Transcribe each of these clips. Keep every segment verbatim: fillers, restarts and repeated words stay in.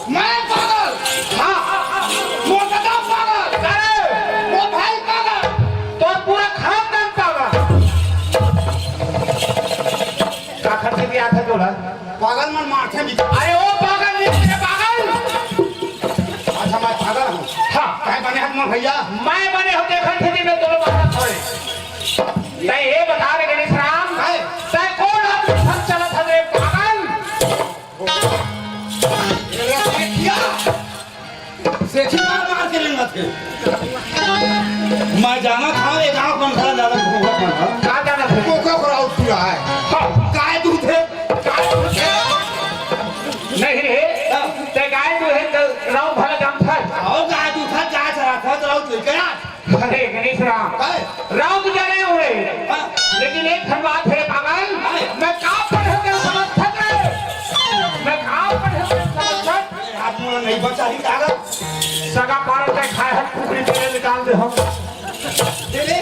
मैं पागल। हाँ। मोर ददा पागल। अरे। मोर भाई पागल। तोर पूरा खानदान पागल। का खर्चे भी आथे तोला? पागल मन मारथे भी। अरे ओ पागल नहीं, ये पागल। अच्छा, मैं पागल हूँ। हाँ। काहे बने हन मोर भैया? मैं बने हूँ, देखत थी मैं तोला मारत होए। तै ये बता रे गणेश राम, काय? तै कोन आदमी संग चलत हस रे पागल? ये सेठिया, सेठी मार मार के लेंगत हे। मैं जानत हँव, ये गाँव मन खड़ा जादा घूमत मन ह। का जानत हे? कोका को राउत पूरा है। हाँ। गाय दूध है। गाय दूध है। नहीं रे, हाँ। तै गाय दूध है, तो राउत भला जानत है। आओ, गाय दूध है, गाय चरात है, तो राउत लेके आ। अरे गणेश राम, काय? राउत जाने हुए। हाँ। लेकिन एक ठन बात है पागल, काय? मैं का पढ़े के समझत रे? मैं का पढ़े के समझत? आप मुझे नहीं बचा ही कागज। सगा पारा तै खाए हत कुकरी तेरे निकाल दे हम। तेरे?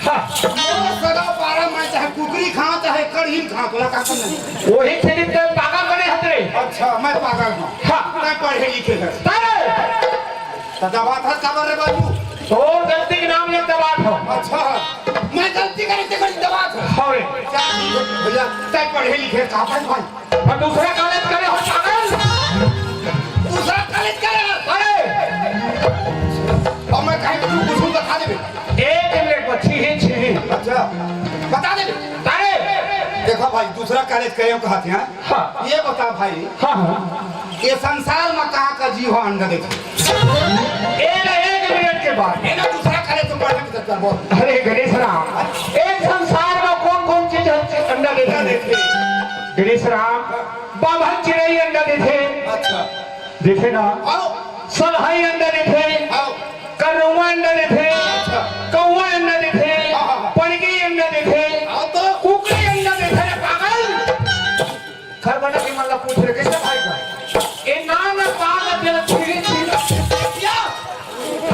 हाँ। मोर सगा पारा मैं चाहे कुकरी खाँव, चाहे कढ़ी खाँव, तोला का करना है? वही चरित्र पागल बने हत रे। अच्छा, मैं पागल हूँ। हाँ। मैं पढ़े लिखे हूँ। तारे! त दबात हस काबर रे बाबू? तोर गलती के नाम ले दबात हँव। अच्छा, मैं गलती करे ते बड़ी दबात हँव। हाँ रे। चल ठीक है भैया, तै पढ़े लिखे का भाई भाई? और दूसरा कॉलेज करे हो पागल? दूसरा कॉलेज करे हो? अरे! अब मैं कहीं कुछ पूछूं बता दे। एक मिनट में छी ही छी ही। अच्छा, बता दे। अरे! देखो भाई, दूसरा कॉलेज करे हो कहा थे, हाँ? हाँ। ये बता भाई, हाँ, हाँ। ये संसार में कहाँ का जीव अंडा देथे? ए ना, एक मिनट के बाद। ए ना, दूसरा करे तो पढ़े के चक्कर बोल। अरे गणेश राम, एक संसार में कौन कौन चीज अंडा देथे? अंडा देथे। गणेश राम, बाभन चिड़ई अंडा देथे। अच्छा। देथे ना? आओ। सलहई अंडा देथे। आओ। कर्रउवा अंडा देथे। अच्छा। कौवा अंडा देथे। हाँ, हाँ, हाँ। पड़गी अंडा देथे। आओ तो। कुकरी अंडा देथे रे पागल। खरबना के मन ला पूछ रे, कइसे भाई का? ए नान पाग तेला छीरी छीरी। या,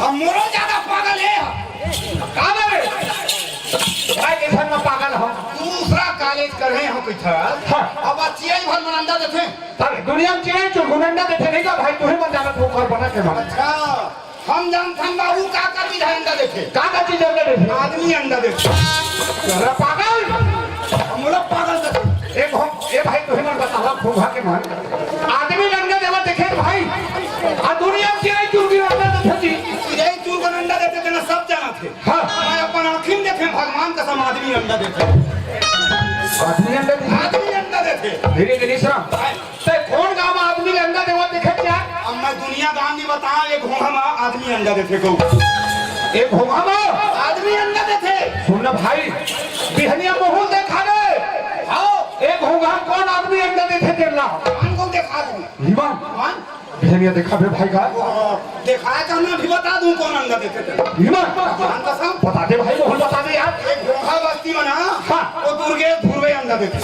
अब मोरो ज्यादा पागल है। का बे? भाई के संग में पागल हो। दूसरा कॉलेज करे हो कइथा। हाँ। अब चिड़ई भर मन अंडा देथे। अरे दुनिया में चिड़ई चुरगुन अंडा देथे नहीं का भाई, तुहे मन जानत हो खरबना के मन। अच्छा। हम जानथन बाबू का का चीज अंडा देथे। का का चीज अंडा देथे? आदमी अंडा देथे। अरे पागल! हम लोग पागल देथे। ए भो-, ए भाई, तुहे मन बतावा, घोंघा के मन। आदमी अंडा देवा देखे भाई। आ दुनिया में चिड़ई चुरगुन अंडा देथे जी। चिड़ई चुरगुन अंडा देथे, तेला सब जानथे। हाँ। मैं अपन आँखी में देखे, भगवान कसम आदमी अंडा देथे। आदमी अंडा देथे? आदमी अंडा देथे। धीरे धीरे श्रम। हाँ। तै कोन गाँव म आदमी ल अंडा देवत देखे क्या? अब मैं दुनिया गाँव नहीं बताओं, एक घोंघा म आदमी अंडा देथे कहूँ। एक घोंघा म? आदमी अंडा देथे। सुन ना भाई, बिहनिया मुहुल देखा रे। हाँ। एक घोंघा म कोन आदमी अंडा देथे तेला? कान को देखा दूँ। ईमान। कान? बिहनिया देखा बे भाई का? देखा है तो मैं भी बता दूँ कोन अंडा देथे तेला। ईमान। कान कसम। बता दे भाई, मुहुल बता दे यार। एक घोंघा बस्ती म ना, हाँ। वो दुर्गेश धुर्वे अंडा देथे।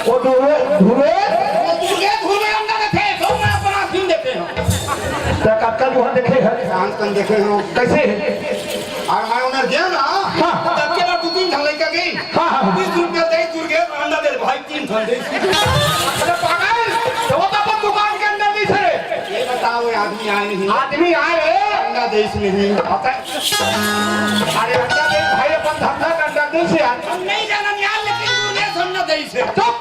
वो धुर्वे, धुर्वे? वो धुर्वे, धुर्वे अंडा देथे, तो मैं अपन आँखी में देखे हँव। त कतका दुहां देखे हस? चांद कन देखे हँव। कइसे? अउ मैं उमर गेंव ना, हाँ। त अतके बार दू तीन झन लइका गेन। हाँ, हाँ। बीस रुपया दे, दुर्गेश अंडा दे, भाई, तीन ठन दे। अरे पागल, त वो तो अपन दुकान के अंडा दिस रे। ये बताओ, ये आदमी आय नहीं। आदमी आय रे। अंडा देइस नहीं। अरे अंडा दे भाई, अपन धंधा के अंडा दे से यार। हम नहीं जानन यार, लेकिन दुर्गेश अंडा देइस हे। चुप।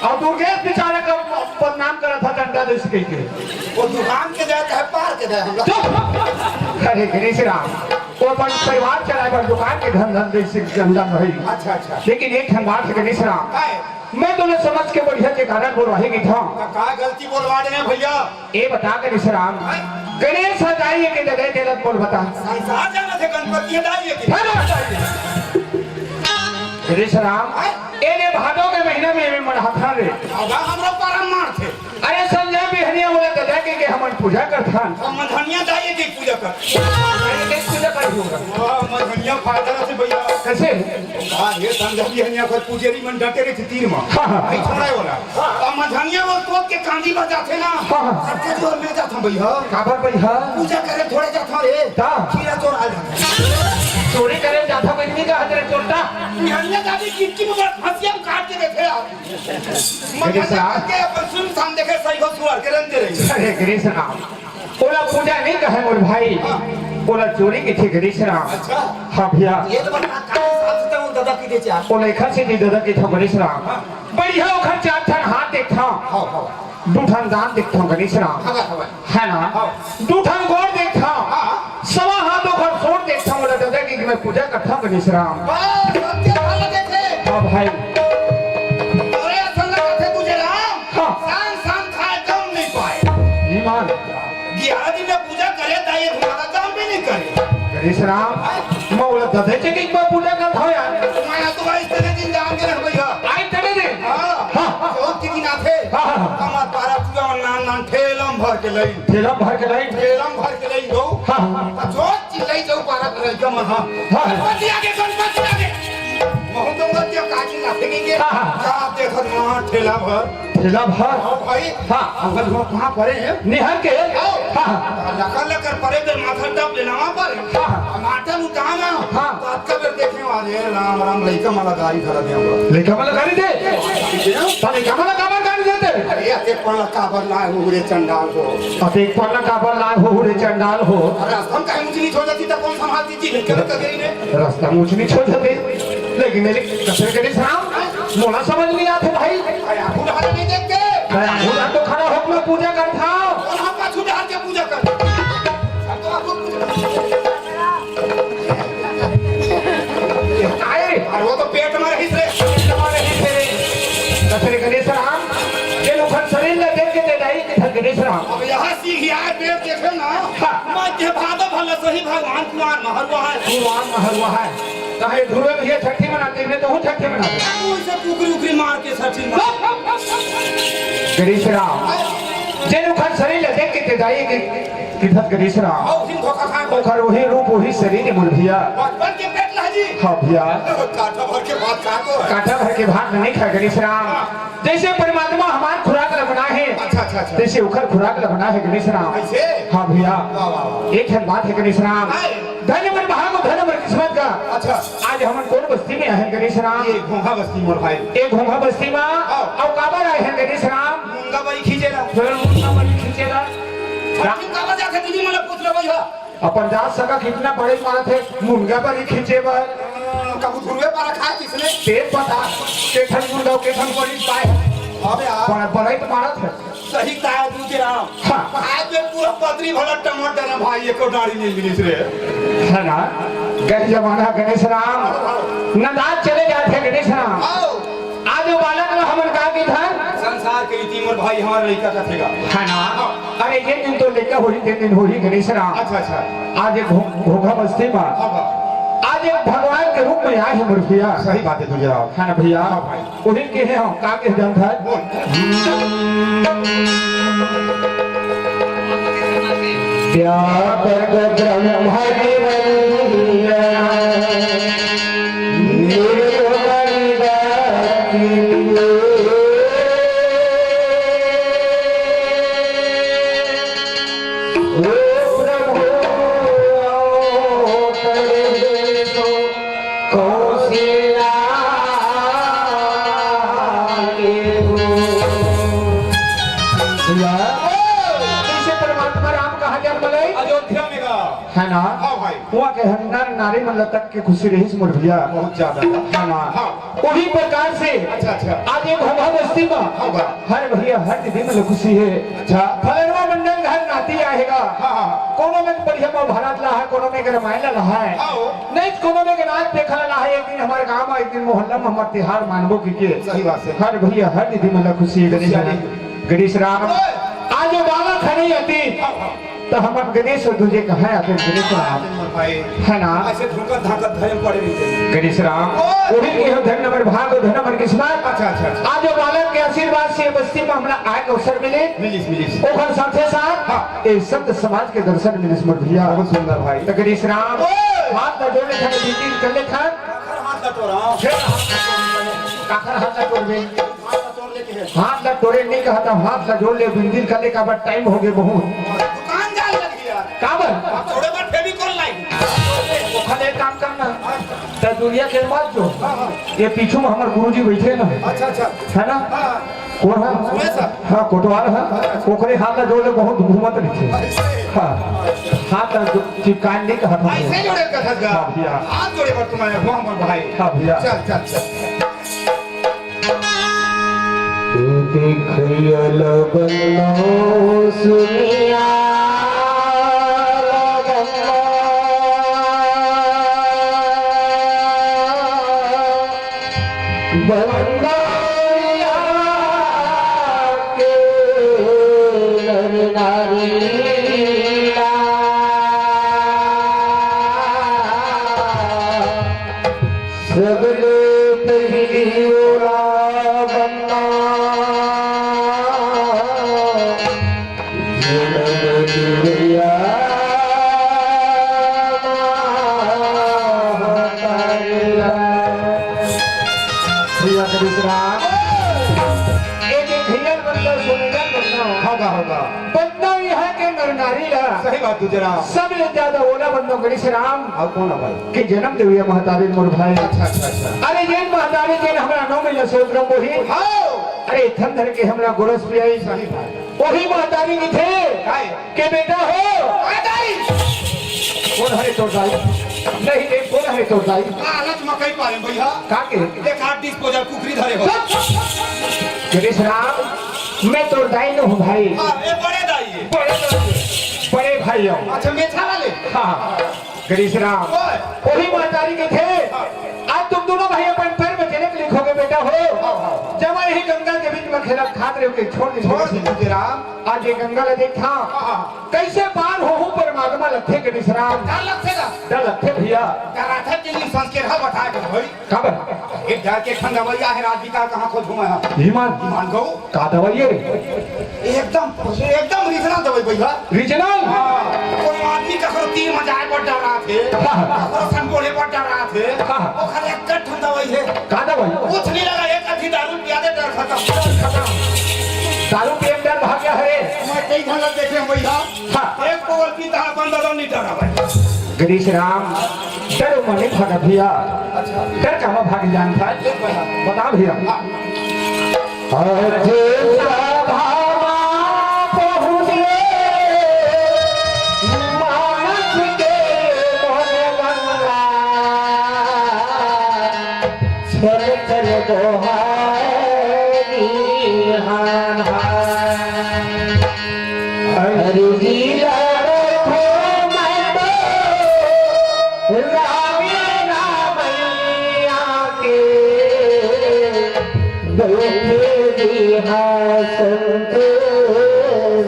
अउ दुर्गेश बेचारा का बदनाम करत हे अंडा देइस कहिके। वो दुकान के जाए चाहे पार के जाए, हम लोग चुप। अरे गणेश राम, वो अपन परिवार चलाए बर दुकान के धन धन देइस अंडा नहीं। अच्छा, अच्छा। लेकिन एक ठन बात हे गणेश राम, काय? मैं तोला समझ के बढ़िया के कारण बोलवाही कहिथंव। का, का गलती बोलवा दे हे भैया? ए बता गणेश राम, गणेश ह दाई हे के ददा हे तेला बोल बता। संसार जानथे गणपति ह दाई हे के। हे बाबा दाई। गणेश राम, आय? ए दे भादो के महीना में एमे मड़हाथन रे। अब हमरो परम मारथे। अरे संझा बिहनिया ओला ददा कहिके हमन पूजा करथन। हम मंझनिया दाई हे के पूजा कर। अरे के पूजा कर होगा। वाह, मंझनिया फायदा रथे भैया। कइसे? हाँ, ये संझा बिहनिया कर पुजेरी मन डटे रथे तीर म। हाँ, हाँ। भाई छोड़ा हे ओला। अब मंझनिया वो तोप के कांदी बजाथे ना। हाँ, हाँ। सबके जोर में जाथन भैया। काबर भैया? पूजा करे थोड़े जाथन रे। का? खीरा चोरा जाथन। चोरी करे जाथव कहिके कहत रहे चोरटा। बिहनिया जाबे किटकी में बड़ा फंसिया में काट के देथे यार। मगर साहब। के अपन सुन शाम देखे सही हो सुअर के रंग दे रही। अरे गिरीश राम, ओला पूजा नहीं कहे मोर भाई, हाँ। ओला चोरी कथे गिरीश राम। अच्छा। हाँ भैया। ये तो बता, काहे साथ से वो दादा की दे चार। ओला एखर से नहीं दादा कथे गिरीश राम। हाँ। बढ़िया ओखर चार ठन हाथ देखथव। हाँ, हाँ। दू ठन दांत देखथव गिरीश राम। हवय, हवय। है ना? हाँ। दू ठन गोड़ देखथव। हाँ। सवा हाथ ओखर सोंठ देखथव, मोला दादा कहिके मैं पूजा करथव गिरीश राम। बस, अब के भाला देखे। हाँ भाई। अरे असल में कथे तुझे राम। हाँ। शान, शान खाए दम नहीं पाए। ईमान। ग्यारह दिन में पूजा करे, ताई तुम्हारा काम भी नहीं करे। गिरीश राम, मैं ओला दादा कहिके मैं पूजा करथव यार। मैं तो भाई इतने दिन जान के रह भैया। आई तने दिन। हाँ। हाँ। चौथ के दिन आथे। हाँ, हाँ, हाँ। हमार पारा पूरा नान नान ठेलम भर के लई। ठेलम भर के लई। ठेलम भर के लई दो। हाँ, हाँ। आ चौथ चिल्लाई जाऊ पारा के लइका मन, हाँ। हाँ। गणपति आगे, गणपति आगे। महू तो उधर क्या काजी ना फेंकेंगे। हाँ, हाँ। क्या देखत वहाँ ठेला भर। ठेला भर। हाँ भाई। हाँ। अगर वो कहाँ पड़े हैं? निहर के। हाँ। हाँ। लकर लकर पड़े तो माथा टप लेना वहाँ पर। हाँ। टमाटर उठाना। हाँ। तो अतका बेर देखे वाले, राम राम, लइका मन ला गारी खड़ा दिया हुआ। लइका मन ला गारी दे। दे। तो लइका मन ला काबर गारी देते? अरे, अतेक पढ़ ला काबर लाए हो रे चंडाल हो। अतेक पढ़ ला काबर लाए हो रे चंडाल हो। अरे, रास्ता में कहीं ऊंच नीच हो जाती तो कौन संभालती जी? लइका लइका गिरी ने। रास्ता में ऊंच नीच हो जाती। लेकिन मेरे कसर के साहब, मोला समझ नहीं आते भाई। अरे, आप उधार नहीं देखते। अरे, आप उधार तो खड़ा होकर पूजा करता। और हम पाछू डाल के पूजा कर। अब तो आपको पूजा आए। अरे वो तो पेट में रहिस रे, पेट में रहिस रे। कसर के साहब, ये लोग शरीर में देख के दे जाई कि कसर के साहब। अब यहाँ सीढ़ी आए, पेट देखे ना। हाँ। मैं के भादो भला सही भगवान कुमार महरुआ है। कुमार महरुआ है। कहे ध्रुवे भैया छठी मनाते हैं, तो हूँ छठी मनाते हैं। तू इसे कुकरी उकरी मार के छठी मना। गिरीश राम, जेन ओखर शरीर ला देख के तेजाई के, किधर गिरीश राम? और फिर धोखा खा गए। ओखर वही रूप, वही शरीर है मोर भैया। बचपन के पेट ला जी। हाँ भैया। काठा भर के भात खा को है। काठा भर के भात नहीं खा गिरीश राम। जैसे परमात्मा हमार खुराक ला बनाए है, अच्छा, अच्छा, अच्छा। तैसे ओखर खुराक ला बनाए है गिरीश राम। ऐसे? हाँ भैया। वाह, वाह, वाह। एक ठन बात है गिरीश राम। हाय। धन अमर भाग, धन अमर किस्मत का। अच्छा। आज हमन कोन बस्ती में आए हैं गिरीश राम? ये घोंघा बस्ती मोर भाई। ये घोंघा बस्ती में? हाँ। अउ काबर आए हैं गिरीश राम? मुनगा बरी खींचे ला। फिर मुनगा बरी खींचे ला। छठी काबर जाथे दीदी, मन ला पूछ ले भैया। अपन जात सगा कितना बड़े मारत है, मुनगा बरी खींचे बर। कभू धुरवे पारा खाए किसने? पेट बता, केठन मुनगा, केठन बरी पाए। अबे यार। बड़ा, बड़ा ही तो मारत है। सही कहा तू के राम। हाँ। आज में पूरा पतरी भला टमाटर है भाई, एको डाढ़ी नहीं मिलिस रे। है ना? गए जमाना गणेश राम, नदात चले जाते गणेश राम। आओ। आज वो बालक ला हमन का की धन? संसार के रीति मोर भाई हमारा लइका का थेगा। है ना? हाँ। अरे ये दिन तो लइका होही, ये दिन होही गणेश राम। अच्छा, अच्छा। आज एक घो-, घोघा बस्ती में। हाँ, हाँ। आज एक भगवान के रूप में आए हैं मोर भैया। सही बात है तुझे राम। है ना भैया? हाँ भाई। उही के हे हम, का के जानत हस? बोल। व्यापक ब्रह्म की वंदना, निर्गुण निराकार। ओ प्रभु, अवतरे तो कौशिला के हो। भैया, कैसे परमात्मा राम कहाँ जन्म ले? अयोध्या में का। है ना? हाँ भाई। वहाँ के हर नर नारी मन ला तक के खुशी रहिस मोर भैया। बहुत ज्यादा। है ना? हाँ। उही प्रकार से अच्छा, अच्छा। आज ये घोंघा बस्ती में हाँ भाई। हर भैया हर दीदी मन ला खुशी है। अच्छा। फलनवा मंडल घर नाती आए हे गा। हाँ, हाँ। कोनो में बढ़िया महाभारत ला है, कोनो में रामायण ला है। हाँ, हो। नहीं, कोनो में के नाच देखा ला है, एक दिन हमारे गांव में, एक दिन मोहल्ला में हमारे तिहार मानबो की के। सही बात है। हर भैया, हर दीदी मन ला खुशी है, गणेश खुशी राम। गणेश राम। ओए। आज जो बालक है नहीं आती, हाँ, हाँ। तो हम गणेश और दूजे कहाँ आते हैं, गणेश राम। भाई। है ना? ऐसे धुकत धाकत धर्म पड़े नहीं थे। गणेश राम। ओए। वही के हो धन नंबर भाग और धन नंबर किस्मत। अच्छा, अच्छा, अच्छा। आज जो बालक के आशीर्वाद से बस्ती में हमला आए के अवसर मिले। मिलिस, मिलिस। ओकर साथे साथ हाँ। ए संत समाज के दर्शन मिलिस मोर भैया। बहुत सुंदर भाई। तो गणेश राम, ओए! हाथ ला जोड़ ले थाने, बिनती कर ले थान। काखर हाथ ला टोरा। फिर हाथ ला टोरा। काखर हाथ ला टोरबे। हाथ ला टोर ले के है। हाथ ला टोरे नहीं कहा था, हाथ ला जोड़ ले, बिनती कर ले, काबर टाइम हो गए बहुत। दुकान जान लग गया। काबर? अब थोड़े बार Fevicol लाई। ओखर एक काम कर, त दुरिहा के मत जो। हाँ, हाँ। ये पीछू में हमर गुरुजी बइठे हे ना। अच्छा, अच्छा। हे ना? हाँ। कोन हे? सुरेश सर। हाँ, कोटवार हे। ओकरे हाथ ला जोड़ ले, बहुत घूमत रहिथे। ऐसे? हाँ। हाथ ला जो चिपकाए नइ कहत हँव। ऐसे जोड़े कहत गा। हाँ भइया। हाथ जोड़े बर तुम्हारे, वो हमर भाई। हाँ भइया। चल, चल, चल। देखियल बन्नो सुनिया बन्नो। बंगालिया के नर नारी ला। सबले पहिली ओला बन्ना। जनम दुनिया भैया के दूसरा। ए देखियल बन्नो, सुनियल बन्नो। होगा, होगा। बन्नो इहाँ के नर नारी ला। सही बात, दूसरा। सबले ज्यादा ओला बन्नो गणेश राम। अउ कोन हे भाई? के जनम देवइया महतारी मोर भाई। अच्छा, अच्छा, अच्छा। अरे जेन महतारी जेन हमरा नौ महीना से उतरम वही। हाँ। अरे थन धर के हमरा गोरस पियाई। सही बात। वही महतारी कथे। काय? के बेटा हो। आ दाई। कोन हरे तोर दाई? नहीं रे, कोन हरे तोर दाई? हालत मकई पारे भैया। का के? एक हाथ disposal कुकरी धरे हो। चुप। गणेश राम, मैं तोर दाई नोहूँ भाई। हाँ, ये बड़े दाई हे। बड़े दाई हे। बड़े भाई हो। अच्छा, मेछा वाले? हाँ। गणेश राम, ओए। वही महतारी कथे, आज तुम दोनों भाई अपन पैर में चले के लिखोगे बेटा हो। हाँ, हाँ। जब यही गंगा के बीच में खेला खात रहे हो के छोड़ दे। छोड़ दे तुझे राम। आज ये गंगा ला देखा। हाँ, हाँ। कैसे पार होहूँ परमात्मा लगथे गणेश राम। डर लगथे ना? डर लगथे भैया। डर आथे कि नहीं संस्कार हा बता दे भाई। काबर? एक जाके एक ठन दवइया हे राजविकास, कहाँ खोजहूँ मैं? ईमान। ईमान गऊ। का दवाई हे रे? एकदम, एकदम original दवाई भैया। Original? हाँ, कोनो आदमी ककरो तीर म जाए बर डराथे, हाँ। ककरो संग बोले बर डराथे, हाँ। ओखर एक ठन दवाई हे। का दवाई? कुछ नहीं लगा, एक अद्धी दारू पिया दे, डर खतम। दारू पिए म डर भाग गया हे। मैं कई झन ला देखे हँव भैया। हाँ। एक पौवा पीता अपन दादा नहीं डरा भाई। गणेश राम, डर मने भागा भैया। अच्छा। डर कामा भाग जानत हे? बता भैया। हाँ। अरे सभा मा पहुँचे मानस के मन गंगा। छल छल दोहाई निहान। अरे जी रखो मत राम रामैया के, बैठे जी हाँ संत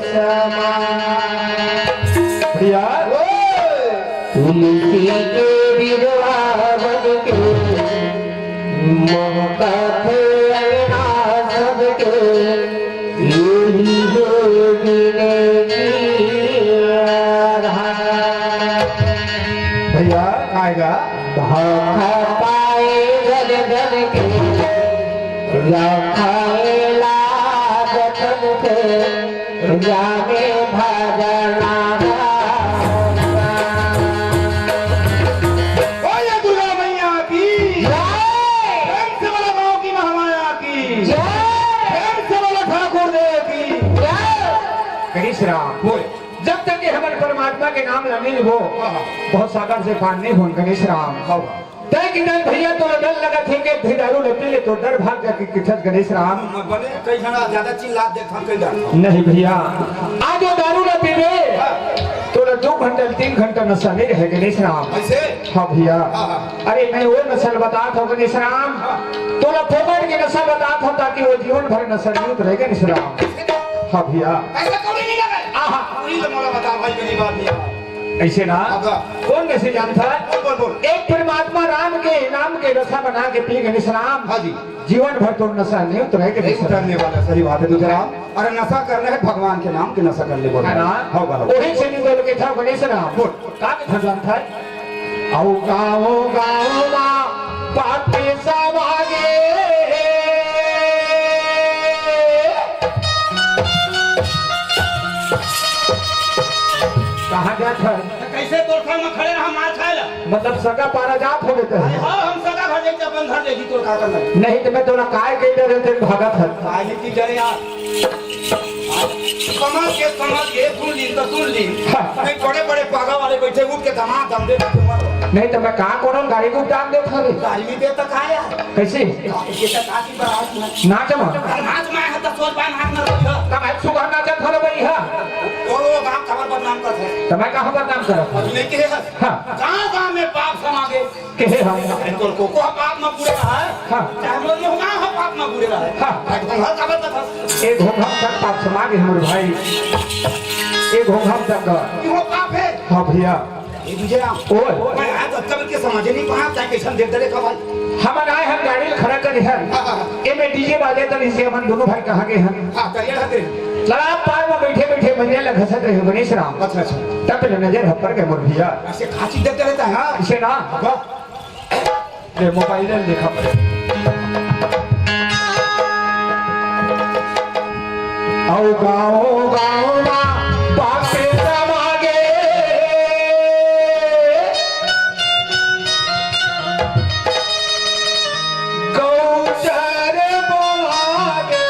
समा। भैया, तुलसी के बिरवा बन के महकत अंगना सबके, यही है विनय की आधार। भैया, आएगा। भाखा पाए जन जन के, राखाए लागत के, रामे भजना। बोलो दुर्गा मैया की जय। प्रेम से बोलो गाँव की महामाया की जय। प्रेम से बोलो ठाकुर देव की जय। गणेश राम, बोल। जब तक कि हमन परमात्मा के नाम ला नइ लेबो, हाँ, हाँ। भवसागर से पार नइ होन, गणेश राम। हाँ, हाँ। तय किधर भैया तोला डर लगत हे के, अद्धी दारू ल पी ले त डर भाग जाही कथस गणेश राम। मैं बने कई झन ज्यादा चिल्लात देखथँव, कई डर। नहीं भैया, आज वो दारू ल पीबे, हाँ। तोला दू घंटा, तीन घंटा नशा नइ रहे गणेश राम। ऐसे? हाँ भैया। हाँ, हाँ। अरे मैं वो नशा ल बतात हँव गणेश राम, हाँ। तोला फोकट के नशा बतात हँव ताकि वो जीवन भर नशा नइ उतरे गणेश राम। हाँ भैया। ऐसा कभी नहीं लगा। आहा। वही तो मोला बता भाई, गरीब आदमी है। ऐसे ना? अब कोन नशा जानत हे? बोल, बोल, बोल। एक परमात्मा राम के नाम के नशा बना के पी गणेश राम। हाँ जी। जीवन भर तोर नशा नइ उतरे गणेश राम। उतरने वाला, सही बात है तुझे राम। अरे नशा करना है, भगवान के नाम के नशा कर ले, बोल। है ना? हाँ, बोलो। वही से नहीं बोल के था गणेश राम। बोल। का के भजन था? अउ गाँव गाँव मा पापी सब आगे। कहाँ जात हस? त कइसे तोर संग म खड़े रहा, मार खाए ला? मतलब सगा पारा जात होबे त? अरे हाँ, हम सगा घर जाके अपन घर ले जी, तोर का करना है? नहीं तो मैं तोला काय कह दे रहे थे, भागत है। काय नहीं की डरे यार। समझ के, समझ के, सुन ली तो सुन ली। हाँ। नहीं, बड़े बड़े पागा वाले बैठे, उठ के दमाद दम दे बैठे मत। नहीं तो मैं का कोनो गाड़ी को दाम दे था? गाड़ी भी दे तक आया। कैसे? ये तो काकी बारात में। नाच में? अरे नाच में है तो सोच बाय नाच ना रही है। तब एक सुबह नाचत हलो भाई, हाँ। ओ, गाँव खबर बदनाम कर है। तो मैं कहाँ बदनाम करत? अभी नहीं कहे है। हाँ। गाँव गाँव में पाप समा गए। कहे हम। अरे तोर को, को पाप में पूरे रहा है। हाँ। चाहे मोर मोहना हो पाप में पूरे रहा है। हाँ। भाई तुम हर खबर तक है। ए घोंघम तक पाप समा गए हमर भाई। ए घोंघम तक का। कि वो पाप है? हाँ भैया। ये तुझे राम। ओए। मैं आज तब तक के समझे नहीं पाया, चाहे कैसन देख डरे का भाई। हमन आए हन गाड़ी ल खड़ा करे हन। हाँ, हाँ, हाँ। एमे डीजे बाजे त इसे हमन दोनों भाई कहाँ गए हन? हाँ, करियर हते। तालाब पार में बैठे बैठे मनिया ल घसत रहे गणेश राम। अच्छा, अच्छा। तब ले नजर हपर के मोर भैया। ऐसे खांची देते रहता है, हाँ? इसे ना। वाह। ले मोबाइल ले देखा पड़े। आओ गाओ गाओ ना पापे समागे। गौचर बोलागे।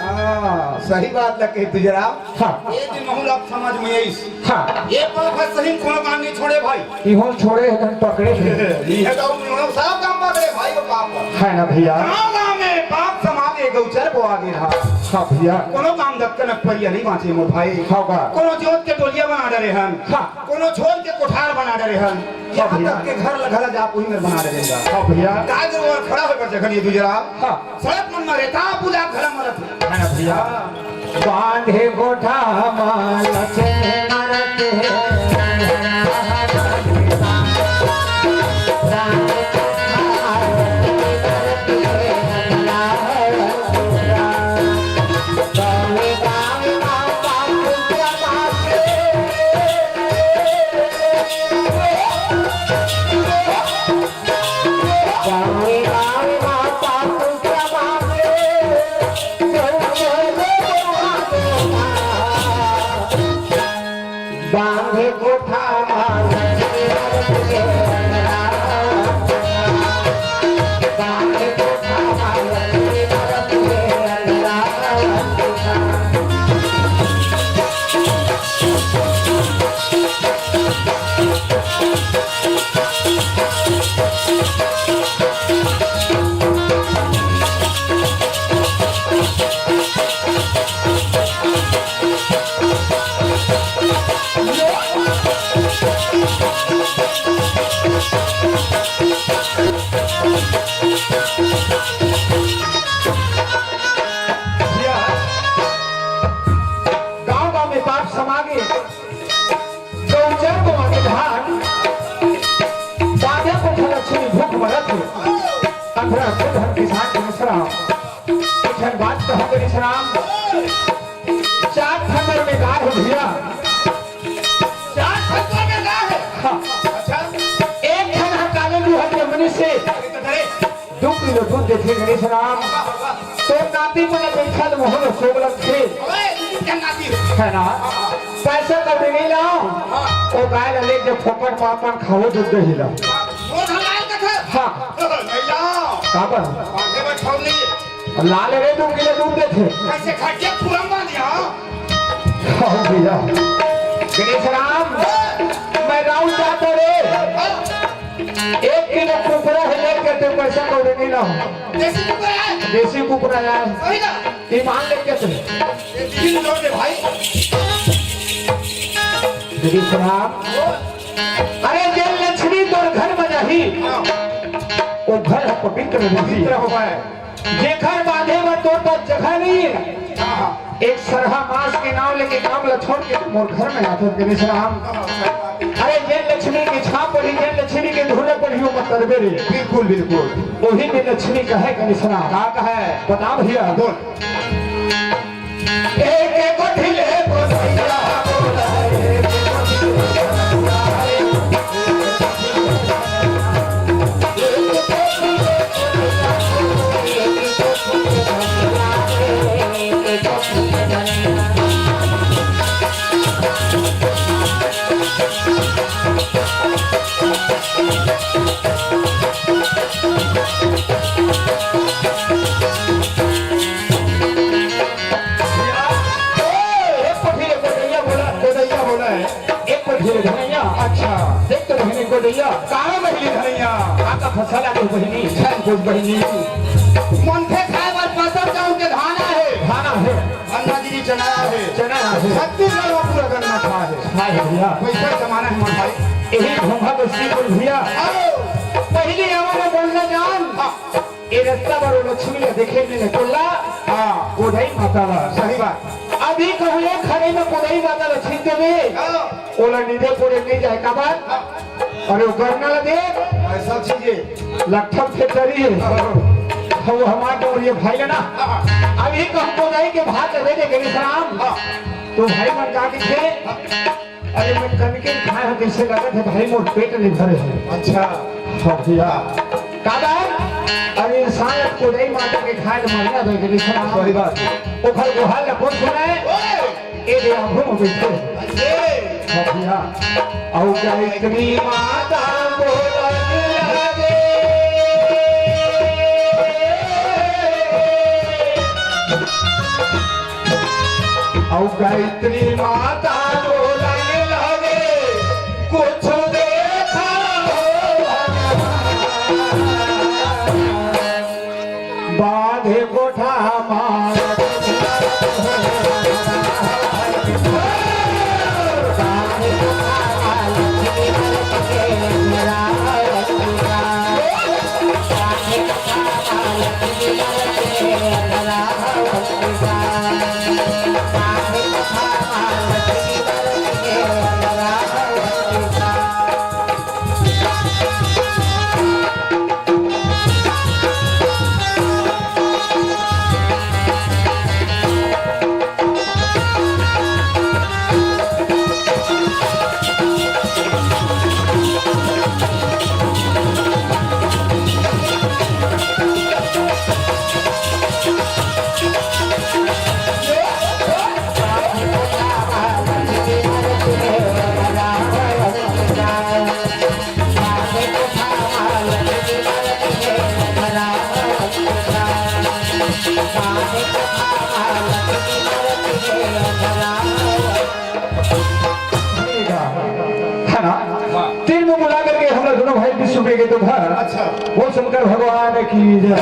हाँ, सही बात लगे तुझे राम। हाँ। ये दिन महूँ ला समझ में आइस। हाँ। ये पाप है सही कोनो काम नहीं छोड़े भाई। इहो छोड़े है, पकड़े है। ये तो उन्होंने सब काम पकड़े भाई, वो पाप है। है ना भैया? गाँव गाँव में पाप समाज एक गौचर को आगे रहा। हाँ भैया। कोनो काम दत्त न परिया नहीं बाँचे मोर भाई। हाँ बा। कोनो जोत के डोलिया बना डरे हन। हाँ। कोनो छोड़ के कोठार बना डरे हन। हाँ यहाँ भैया। तक के घर ल-, घर जा कोई मेर बना डरे हन। हाँ भैया। गाय गरु खड़ा होकर जखन ये दुजरा। हाँ। सड़क मन में रेता पूजा घर मरत है। है ना भैया? बांधे गोठा मा लक्ष्मी मरत है। गाँव गाँव में पाप समागे। गौचर बोआगे धान, बांधे कोठा लक्ष्मी भूख मरत हे। अखरा खुद हम किसान गणेश राम। एक ठन बात कहूँ गणेश राम, चार ठन में गाय हो भैया। चार ठन में गाय है? हाँ। अच्छा। एक ठन ह काले लुहर के मनुष्य। अरे तो करे। दू किलो दूध देथे गणेश राम। तो नाती मन बैठा तो मोहन सोग लगथे। ओए, क्या नाती? है ना? हाँ, हाँ। पैसा कौड़ी नहीं लाओ। हाँ। वो गाय ला लेके फोकट में अपन खाओ दूध दही ला। वो हलाल कथा। हाँ। नहीं लाओ। काबर? बांधे में छाव नहीं है। लाल रे दू किलो दूध देथे। कैसे खा के पूरा मान लिया? हाँ भैया। गणेश राम, हाँ। मैं राउत जाता रे। हाँ। एक किलो कुकरा है, लेके ते पैसा कौड़ी नहीं लाओ। देसी कुकरा है। देसी कुकरा है। सही ना? ईमान लेके चले। ये तीन लोग है भाई। देखिए सुना। अरे, जे लक्ष्मी तोर घर में जाही, हाँ। वो घर पवित्र रही। पवित्र होवै। जेखर बांधे बर तोर पास जगह नहीं है, हाँ। एक सरहा मास के नाम लेके काम ला छोड़ के तू मोर घर में आथस गणेश राम। अरे, जेन लक्ष्मी के छाप पड़ी, जेन लक्ष्मी के धूल पड़ी, वो मत करबे रे। बिल्कुल, बिल्कुल। वही में लक्ष्मी कहे गणेश राम। का कहे? बता भैया। बोल। एक कोठी ले बोलैया, बोला रे। एक पठिन गोदैया बोला, गोदैया बोला है। एक पठिन धनैया। अच्छा। देख तो बहिनी गोदैया। काहे बहिनी धनैया? आपका फसल आ गई बहिनी। धन कुछ बहिनी। मनखे खाए बर पसंद का उनके धान आहे। धान आहे। अन्नागिरी चना आहे। चना आहे। छत्तीसगढ़ में पूरा गन्ना खाए है। खाए है भैया। वैसा जमाना है मोर भाई। यही घोंघा को सी बोल भैया। आओ। पहली आवा ने बोलना जान। हाँ। ए रस्ता बर ओ लक्ष्मी ला देखे में ने टोला। हाँ। गोदई माता ला। सही बात। अभी कहूँ एक खड़े में गोदई माता लक्ष्मी देवी। हाँ। ओला नींदे कोड़े नहीं जाए का बात? हाँ। अरे ओ गन्ना ला दे। ऐसा चीज है। लट्ठम के चरी है। हाँ। वो हमार डोरिया भाई है ना। हाँ। अभी कहूँ गोदई के भात दे दे गणेश राम। हाँ। तो भाई मन का के थे। हाँ। अरे मैं कनके खाए हूँ, कैसे लगत है भाई, मोर पेट नहीं भरे है। अच्छा। हाँ भैया। का बात? अरे इंसान कोदई माता के खाए तो मरना दे के निशान। सही बात है। ओखर गोहाल ला कौन सुनाए? ओए! ए दे आंखों में बैठे। अरे! हाँ भैया। औ गायत्री माता बोलन लागे। अउ गायत्री माता बोलन लगे, कुछ देखा हो भगवान। बांधे कोठा मार है ना? हाँ। तीन में बुला करके हम लोग दोनों भाई विश्व के तो घर। अच्छा। वो शंकर भगवान की जय।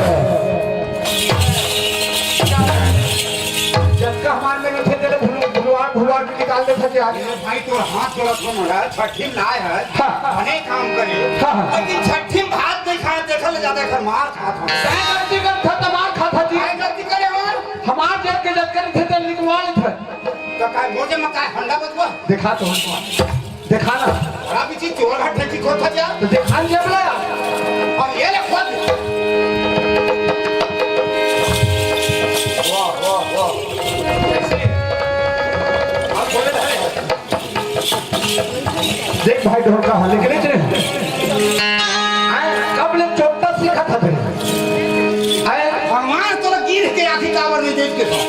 जब का हमार में नहीं थे, तेरे भुलवा, भुलवा, भुलवा के निकाल दे सके आज। मेरे भाई, तोर हाथ जोड़त हो मोला, छठी में लाए है, हाँ। बने काम करे। हाँ, हाँ। लेकिन छठी में भात नहीं खाए, देखल जाता है, मार खात हो। काय गलती कर था, तो मार खाता जी। काय गलती करे हो? हमार जेब के जतकर थे, तेल निकलवा लेत है। तो काय मोजे में काय हंडा बचवा? देखा तो। देखा ना। अभी चीज चोर घाट नहीं खोद था क्या? तो देखा नहीं बोला। और ये ले खोद। वाह, वाह, वाह। कैसे? अब बोले भाई। देख भाई ढोलका हाले के नहीं चले। आए, कब ले चोपटा सीखा था तेरे? आए, भगवान तोला गिर के आँखी काबर नहीं देख के था।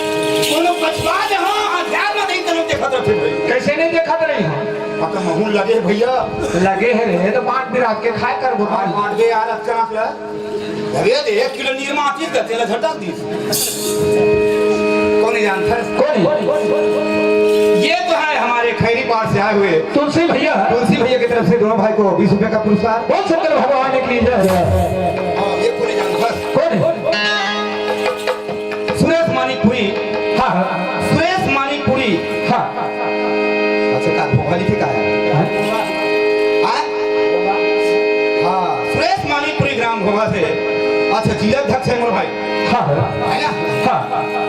कोनो पछवा दे हो, अध्यात्म नहीं तने देखत रहते भाई। कैसे नहीं देखत रही हो? पता महूल लगे है भैया। लगे है रे, तो बांट बिराट के खाए कर बोल। आज बांट दे यार, अच्छा ना। अरे दे, एक किलो निरमा आती है, तेल झटक दी। कौन है जानता है? कौन है? ये तो है हमारे खैरी पार से आए हुए तुलसी भैया। तुलसी भैया की तरफ से दोनों भाई को बीस रुपए का पुरस्कार। बोल शंकर भगवान की जय। हाँ, ये कौन है जानता है? कौन है? सुरेश मानिकपुरी। हाँ, हाँ। सुरेश मानिकपुरी। हाँ। अच्छा, का भोगाली के का है? हाँ। हाँ? हाँ, सुरेश मानिकपुरी ग्राम भोगा से। अच्छा, जिला अध्यक्ष है मोर भाई। हाँ। है ना? हाँ।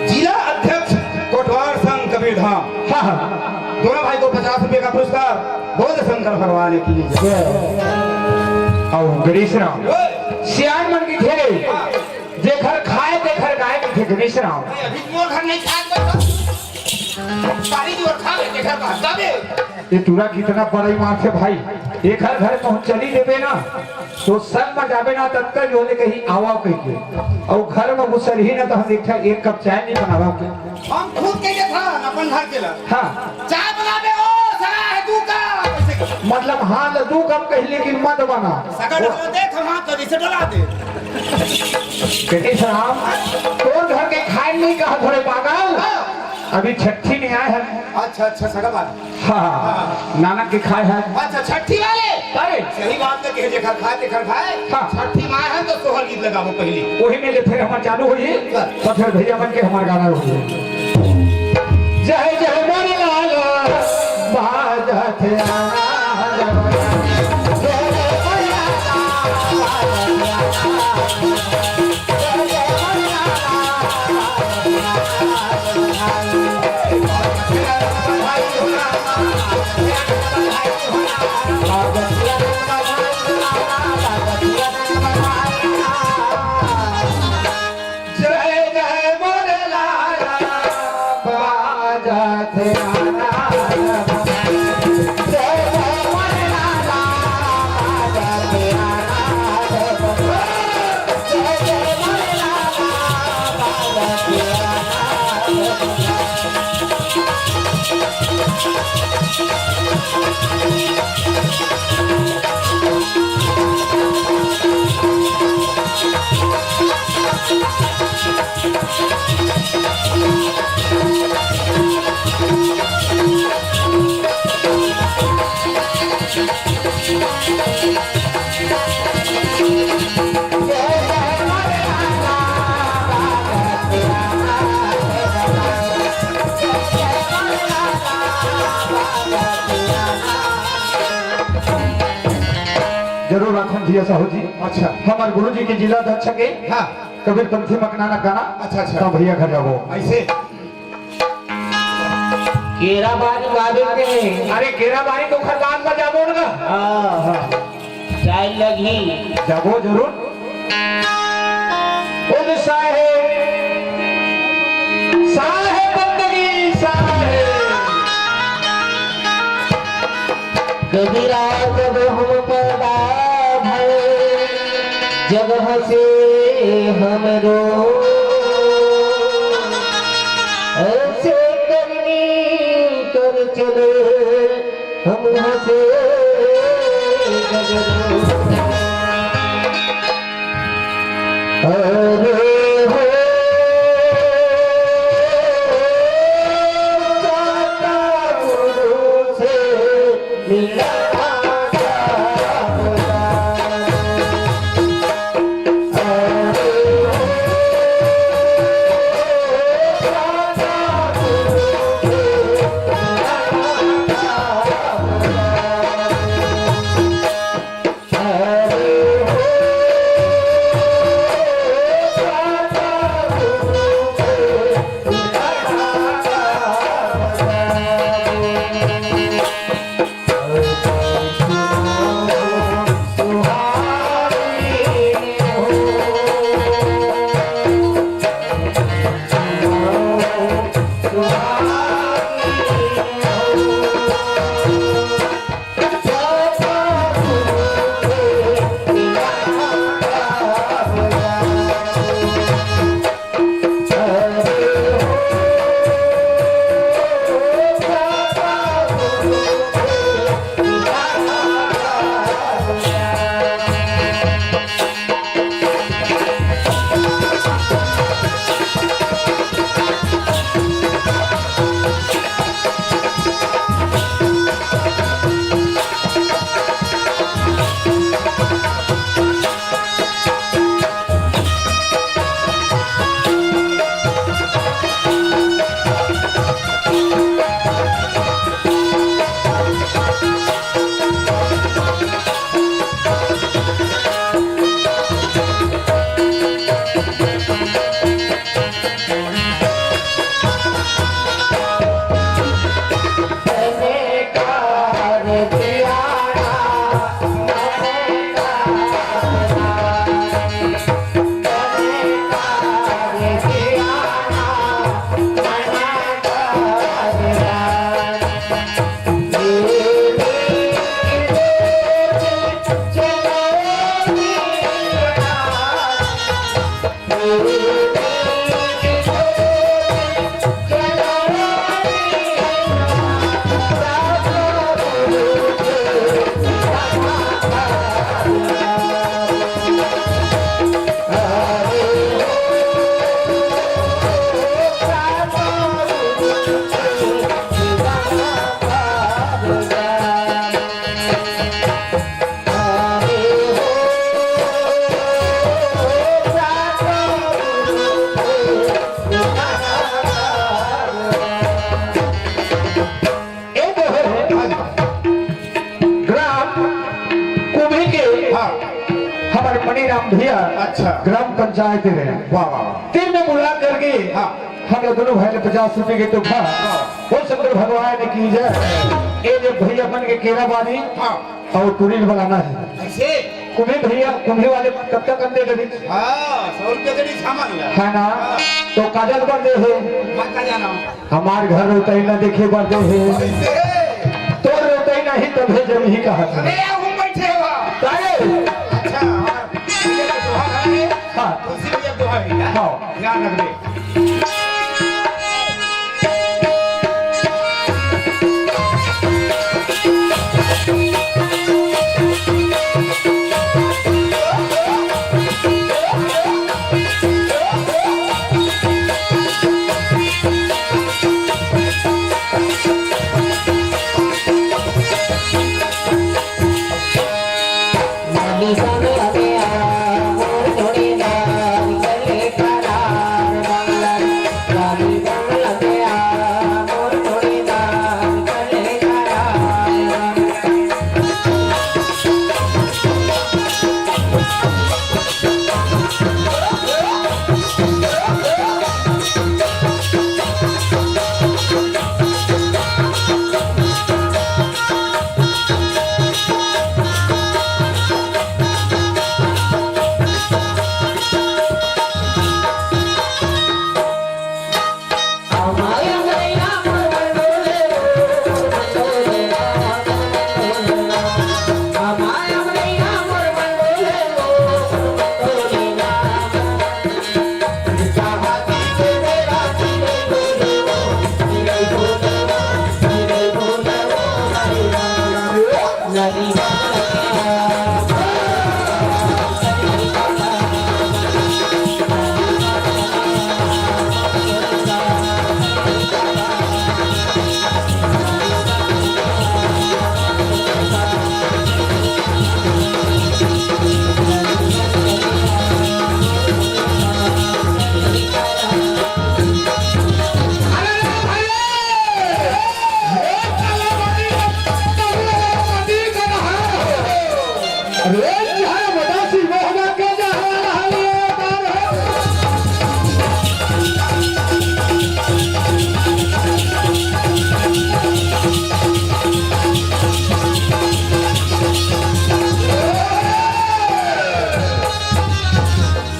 जिला अध्यक्ष कोटवार संघ कबीर धाम। हाँ, हाँ। दोनों भाई को पचास रुपए का पुरस्कार। बोल शंकर भगवान की जय। और गणेश राम। ओए। सियान मन की खेले। हाँ। जेखर खाए तेखर गाय कथे गणेश राम। अरे अभी मोर घर नहीं खाए तो सारी जोर खा ले, जेखर बात जाबे। ये टूरा कितना बड़ई मारथे भाई। एखर घर पहुंच चली देबे ना, तो संग में जाबे ना, ततका जो ले कहीं आवा कहिके। अउ घर में घुसरही ना, तो हम एक, एक कप चाय नहीं बनावा के। हम खुद कह देत हन अपन घर के ला। हाँ। चाय बनाबे ओ, सरा है तू का? ऐसे कर। मतलब हाँ ल दू कम कही, लेकिन मत बना। सगा डला देख, हम हाथ ल जैसे डला दे। बेटी साहब, तोर घर के खाए नहीं कहा थोड़े पागल। हाँ। अभी छठी में आए हैं। अच्छा, अच्छा, सगा बात। हाँ, हाँ। नाना के खाए है। अच्छा, छठी वाले। अरे। सही बात है कि जेकर खाए, तेकर खाए। हाँ। छठी माय है तो सोहर गीत लगाबो पहली। वही में ले फिर हमार चालू होई। बस। तो फिर भैया मन के हमार गाना होई। जय जय मोरे लाल, बाजत आनंद। जय जय मोरे लाल, बाजत आनंद। जरूर राखन भैया साहू जी। अच्छा। हमार गुरु जी के जिला अध्यक्ष के हाँ। कबीर पंथी मकनाना गाना। अच्छा, अच्छा। तो भैया घर जाबो। ऐसे। केरा बारी बाबे के। अरे केरा बारी तो खरलान में जाबो ना। हाँ, हाँ। जाए लगी। जाबो जरूर। बोल साहेब, साहेब बंदगी साहेब। कबीरा जब हम पैदा भए, जब हंसे हमरो, ऐसे करनी कर चले हम हंसे गगरो। अरे हो दाता गुरु से मिला। भैया, अच्छा। ग्राम पंचायत में। वाह, वाह, वाह। तीन में बुला करके हाँ। हम लोग दोनों भाई ने पचास रुपए के तोहफा हाँ। वो शंकर भगवान की जय। ए जे भैया मन के केरा बानी हाँ। और टूरी बनाना है। ऐसे? कुम्ही भैया, कुम्ही वाले कब तक अंडे करी? हाँ, सौ रुपया के सामान ला। है ना? हाँ। तो काजल बन दे है। मत का जाना। हमार घर रोतई ना देखे बर दे हे। कैसे? तोर रोतई नहीं तभे जब ही कहा था। अरे, हम बैठे हो। काहे? अच्छा, हाँ। ये तो दोहा है। हाँ। तुलसी भैया दोहा है क्या? हाँ। ध्यान रख दे।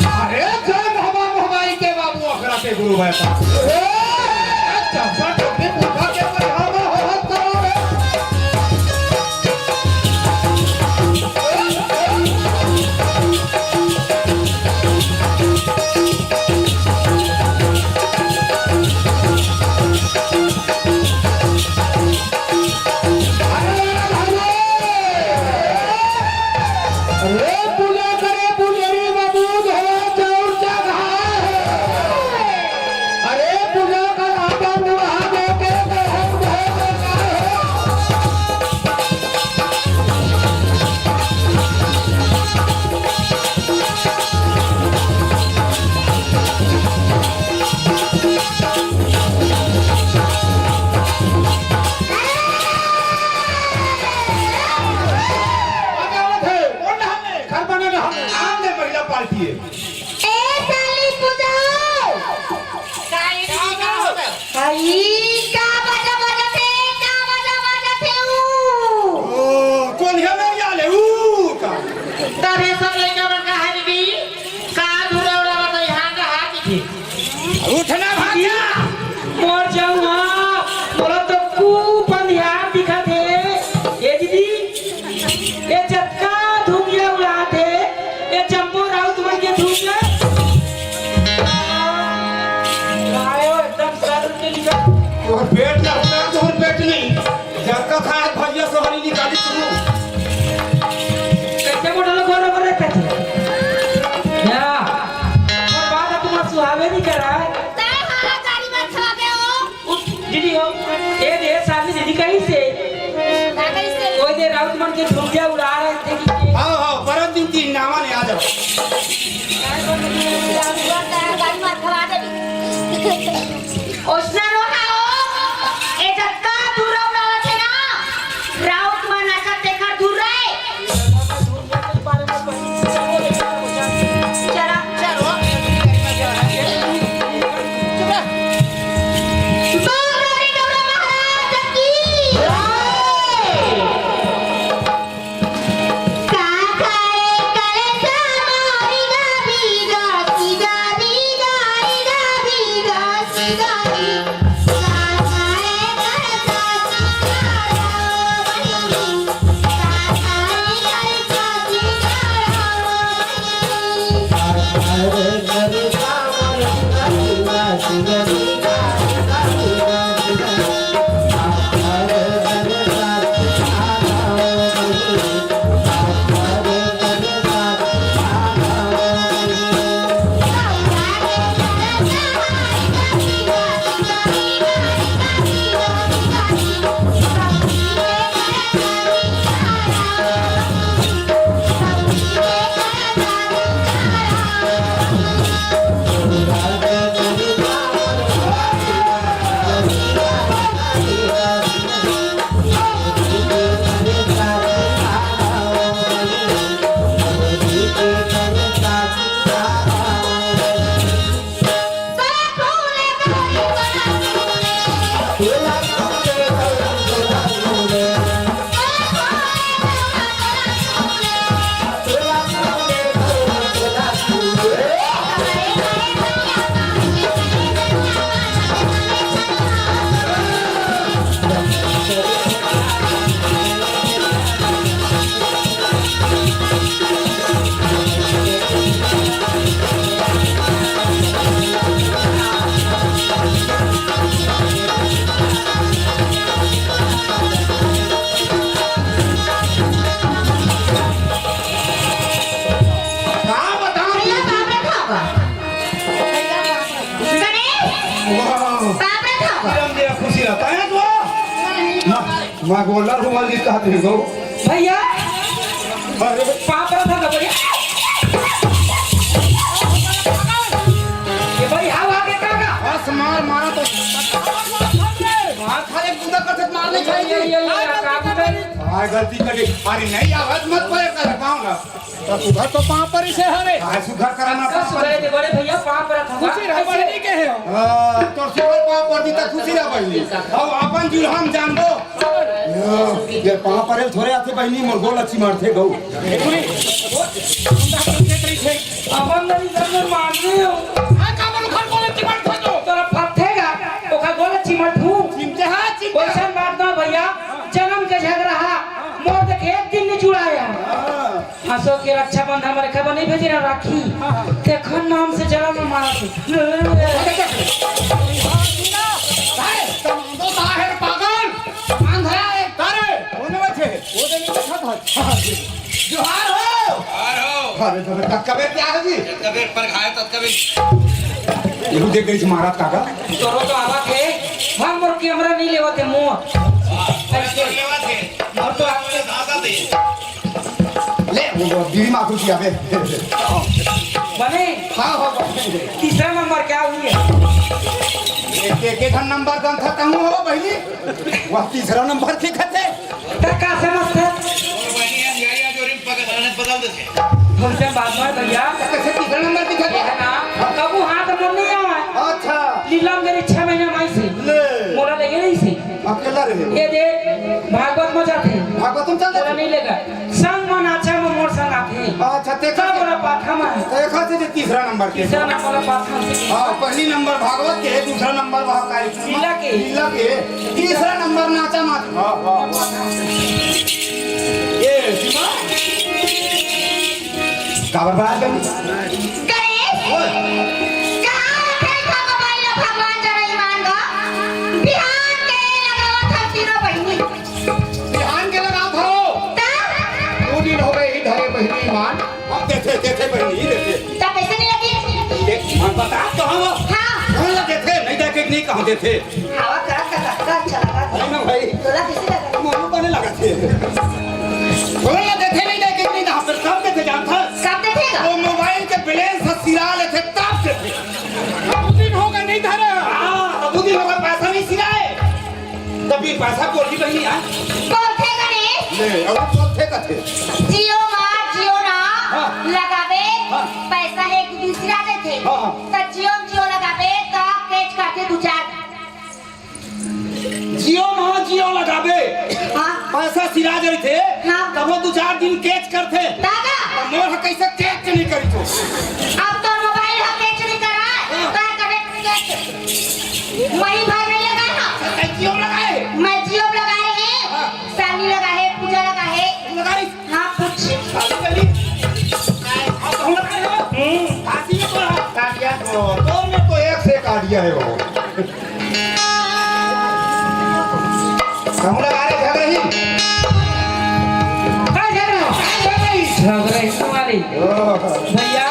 अरे, जय बाबा मोहबाई के बाबू अखड़ा के गुरु बैठा। अच्छा, सच में पूछा के परिहार हो, हो, करो रे। अरे पूजा करे पुजेरी बाबू, धोए चाउर चढ़ाए। अरे पूजा कर आपन मुहा दे के दहन धोए के चाहे। घर बने ना हम, आम दे महिला पार्टी है। ए साली पूजा। का ये दीदी का होता है? आई, का बाजा बाजा थे, का बाजा बाजा थे ऊ? ओ, कोन है मेरी आले ऊ का? तबे सब लइका मन का है दीदी, का धुरा उड़ा बताई, हाँ का हाथ दिखे। उठना भाग जा। मोर जाऊँ हाँ, मोला तो खूब अंधियार दिखत हे। ए दीदी, ए जतका धुगिया उड़ात हे, ए जम्मो राउत मन के धुगिया। आयो, एकदम सर के निकल। तोर पेट ना होता, तोर पेट नहीं। जतका खाए भैया सोहरी निकाली तू। कैसे मोटा लोग बोलो बोले थे? या, और बात अब तुम्हारा सुहावे नहीं करा है। तय हाहाकारी मत खवाबे हो। उठ, दीदी हो। ए दे, सामने दीदी कहीं से। ना कहीं से। कोई दे राउत मन के धुगिया उड़ा रहे थे कि हाँ, हाँ, परम दिन तीन नामा ने आ जाओ। गाड़ी मार खवा दे। ओसना नो हा हो, ए जतका धुरा उड़ावत हे ना, राउत मन आका तेकर दूर रहे। मैं गोल्डर को बोल देता था, देखो। भैया, अरे। पाँव परत हँव भैया। ये भाई, हाँ, आगे का, का? बस मार, मारा तो। मार खा ले, कूदा कर, मार नहीं ये, ये, खाएगी। ये, ये, का कूदा? हाँ, गलती कर दी। अरे नहीं, आवाज मत पाए कर, पाऊंगा। तो सुघर तो पाँव परिस हे रे। हाँ, सुघर करा ना, का पाँव सुघर परिस। दे बड़े भैया, पाँव परत हँव। खुशी रह, बड़े नहीं कहे हो। हाँ, तो सुघर पाँव पर दी तो खुशी रह बहिनी। अब अपन जुलहन जान दो। ये पाँव परे ल थोरे आथे बहिनी, मोर गोड़ ल चिमटथे गऊ। अपन नहीं घर में मार रहे हो। हाँ, का मन घर को लेके बैठ तो। तोरा फथेगा, ओखर गोड़ ल चिमटहूँ। चिमटे हाँ, चिमटे। वैसन बात ना भैया, जनम के झगरा हा, मोर देख एक दिन नहीं जुड़ाया। हाँ। असो के रक्षाबंधन में रेखा बने भेजे ना राखी। हाँ, हाँ। तेखर नाम से जला में मारा थे। अरे, कमांडो साहेब पागल, आंधरा है। अरे, होने में थे। वो तो नहीं था, था। जोहार हो। जोहार हो। अरे, तो तब कबे क्या है जी? जब कबे पर खाए, तब कबे। ये देख गई मारा काका। तोरो तो आवा थे, हम मोर कैमरा नहीं लेवा थे, मुंह। कैमरा तो लेवा थे। और तो आप ले, वो बीड़ी माखू किया बे। बने? हाँ, हाँ, बने। तीसरा नंबर क्या हुई है? एक, एक, एक नंबर कौन था, कहूँ हो बहिनी? वह तीसरा नंबर के खते। त का समझते? और बहिनी, हम यही जो रिम पकड़, बदल देते। हमसे बात मत भैया। कैसे तीसरा नंबर की खते? ये है ना, कबू हाथ में नहीं आवे। अच्छा। लीलम के छह महीने में आई थी। ले। मोला लेके नहीं थी। अकेला रहे हो? ये दे, भागवत में जाते हैं। भागवत में चल मोला जाते? नहीं लेगा। संग मन अच्छा में मोर संग आते हैं। अच्छा, ते सब कैसे? मोला पाथा में है। ते कैसे जे तीसरा नंबर के? तीसरा नंबर पाथा में। हाँ, पहली नंबर भागवत के, दूसरा नंबर वहाँ का है। लीला के। लीला के, तीसरा नंबर नाचा मात। वाह, वाह, वाह। ये, सीमा? काबर बड़ा गन? गणेश, ओए। कहाँ रखे था मोबाइल ला भगवान जरा ईमान दा? बिहान के लगावत हम तीनों बहिनी। बिहान के लगावत हरो? त? दो दिन हो गए ही धरे बहिनी ईमान। अब देथे, देथे बहिनी, देथे। त कैसे नहीं लगी? देख, मैं बता तो हूँ। हाँ। कहाँ लगे थे? नहीं देखे कि नहीं, कहाँ देथे? हवा करत का कतका अच्छा लगा। है ना भाई? तोला कैसे लगा? मोनू बने लगा थे। तोला देथे नहीं, देखे कि नहीं, तो हम सब देथे जानता। सब देथे का? वो मोबाइल के बैलेंस सिरा लेथे, तब देथे। दो दिन हो गए नहीं धरे। हाँ, दो दिन हो गए, पैसा नहीं सिराए। तभी पैसा बोली बहिनी, हाँ? बोलथे गणेश। ले, अब बोलथे कथे। जियो माँ, जियो ना हाँ। लगाबे, हाँ। पैसा है कि दूसरा देथे। हाँ, हाँ। त जियो, जियो लगाबे, त कैच करथे दू चार। जियो माँ, जियो लगाबे। हाँ। पैसा सिरा जइथे, हाँ। तब वो दू चार दिन कैच करथे। दादा। त मोर ह कैसे कैच नहीं करी तो? अब तो मोबाइल ह कैच नहीं करा, हाँ। त करे कैच। वही भर नहीं लगाए हाँ। अच्छा, जियो लगाए? मैं जियो लगाए हैं, हाँ। सानी लगाए, पूजा लगाए। तू लगाई? हाँ, पूछ। सानी लगाई? आप कहूँ लगाए हो? हम्म। काशी में तो है। कालिया को। तो में तो एक से कालिया है वो। कहूँ लगा रहे झगड़ा ही? काय झगड़ा? काय झगड़ा ही? झगड़ा ही तुम्हारी। ओह। भैया,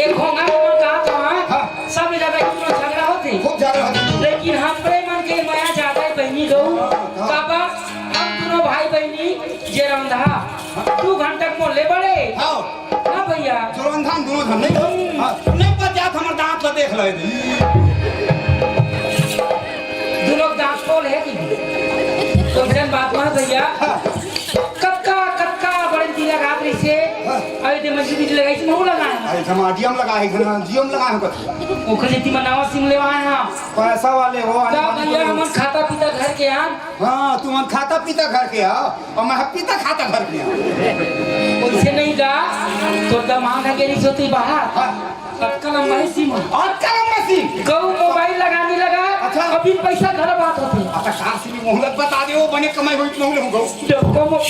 एक घोंघा घोंघा कहा था, हाँ। सब जगह इतना झगड़ा होते। खूब झगड़ा होते। लेकिन हमरे मन के मया ज्यादा ही बहिनी गऊ। हाँ, हाँ। काबर हम दोनों भाई बहिनी जे रंधा, दू घंटा के मोले बड़े। हाँ। ना भैया। जो रंधा हम दोनों धन नहीं हो। हाँ, नहीं पच जात हमर दांत ला देख ले। दोनों दांत पोल है कि? तो जन बात मान भैया। हाँ। कतका, कतका बड़े दिन लगात रही से। हाँ। अरे दे मंजी बीज लगाई से महू लगाए हैं। अरे हम आडियम लगाए हैं, जियो में लगाए हैं कुछ। ओखर जेती मनावा सिम लेवा आए हैं। पैसा वाले हो, आने का वाले भैया हो। हमन खाता पीता घर के आन। हाँ, तुमन खाता पीता घर के आओ, और मैं पीता खाता घर के आओ। उनसे नहीं गा, तो दमांग है के नहीं सोती बाहर। हाँ। अक्कल अम्मा ही सिम। अक्कल अम्मा सिम? गऊ मोबाइल लगाने लगा, अच्छा। अभी पैसा घर बात होती। अच्छा, कार सिम मोहलत बता दे, वो बने कमाई हुई मोहलत हो गऊ। डोकोमो को।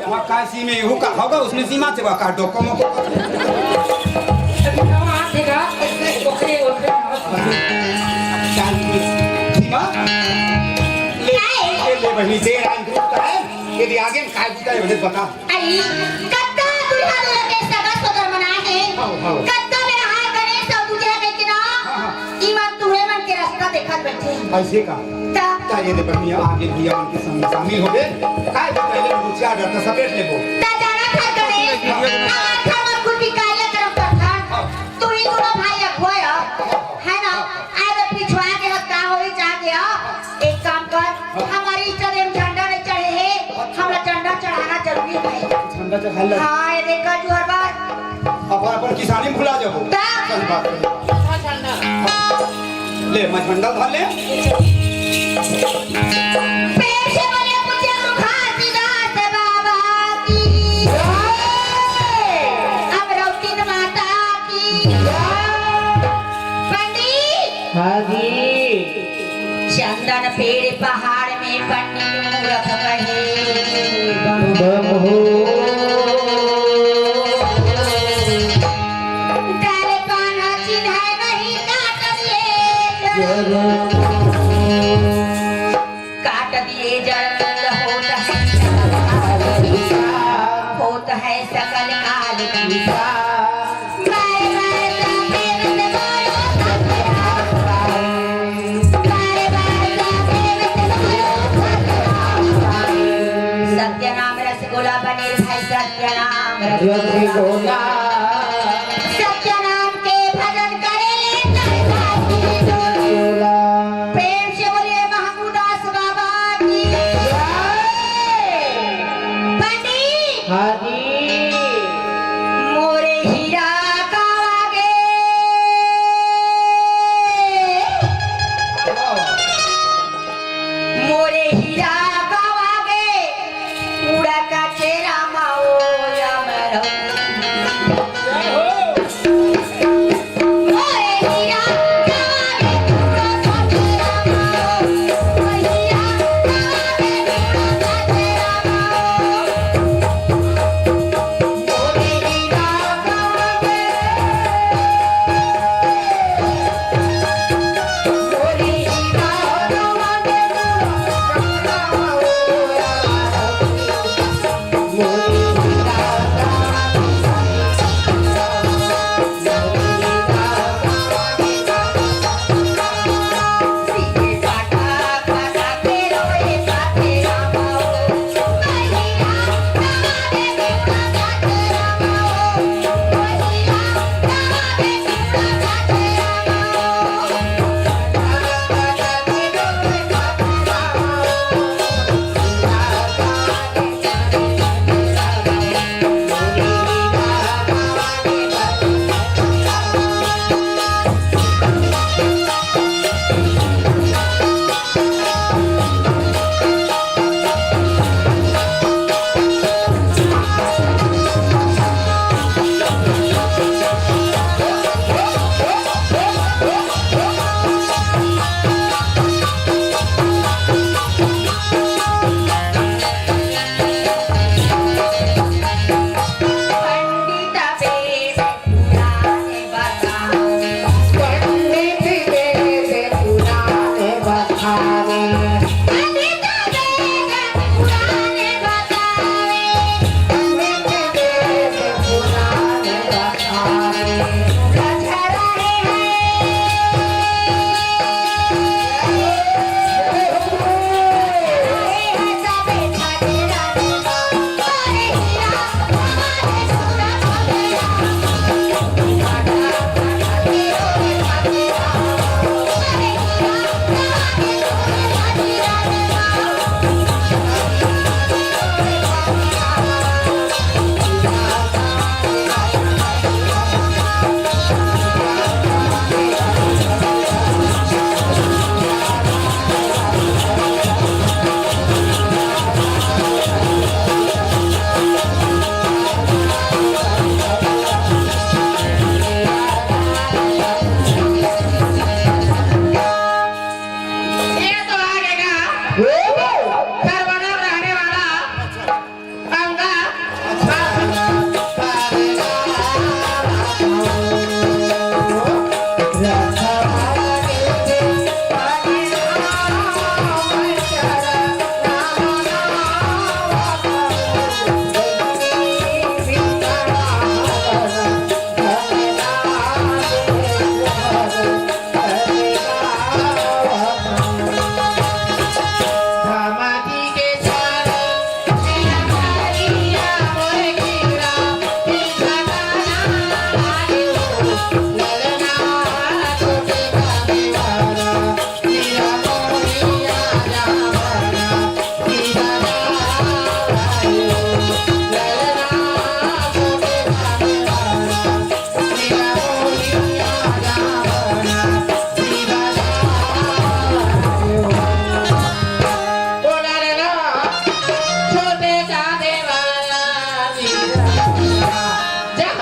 यहाँ का सिम है, वो का होगा, उसमें सिम आते बा, का डोकोमो को। अभी हम आते गा, ओके, ओके। सीमा, ले, ले, ले बहिनी, दे रहा है, यदि आगे में काय बुझता है, मुझे बता। अई, कत्ता दुल्हा दुल्हन के सगा सोदर मनाए हे। हाँ, हाँ। कत्ता मेरा हार गणेश अउ तुझे है कि ना? हाँ, हाँ। ईमान तुहे मन के रास्ता देखत बैठे। अइसे का? त का ये दे बनिया आगे भैया मन के संग शामिल होबे। काय तो पहले मुझे आ जाता, सपेट लेबो। त जाना था गणेश, हमार घर में कुल बिकाइया करम करथन। तू ही दोनों भाई अगुआ है, है ना? आज पिछुआ के हक का होई जाके हो। एक काम कर, हमारी इज्जत में झंडा नहीं चढ़े है, हमरा झंडा चढ़ाना जरूरी है। झंडा चढ़ा ले। हाँ, ये देखा जुहर बार। अपन, अपन किसानी भुला जाबो। का? सही बात है। ले, मैं झंडा धर ले। प्रेम से बोलिए पूज्य गुरु घासीदास बाबा की। अमरौती माता की। पंडित। हाँ जी। चंदन पेड़ पहाड़ में पंडित मूरख कहे। बम हो। डाले पाना चिन्है नहीं काट दिए। काट दिए जड़ होत है, होत है सकल काल की। बाय बाय जाते मत बोलो सत्या। बाय बाय जाते मत बोलो सत्या। सत्यनाम रसगुल्ला बने भाई, सत्यनाम रसगुल्ला। सत्यनाम के भजन करे ले चढ़ भाई। प्रेम से बोलिए महमूदास बाबा की। पंडित। हाँ जी। मोरे हीरा गवा गे। मोरे हीरा गवा गे। पूरा का चेहरा माओ या मरो।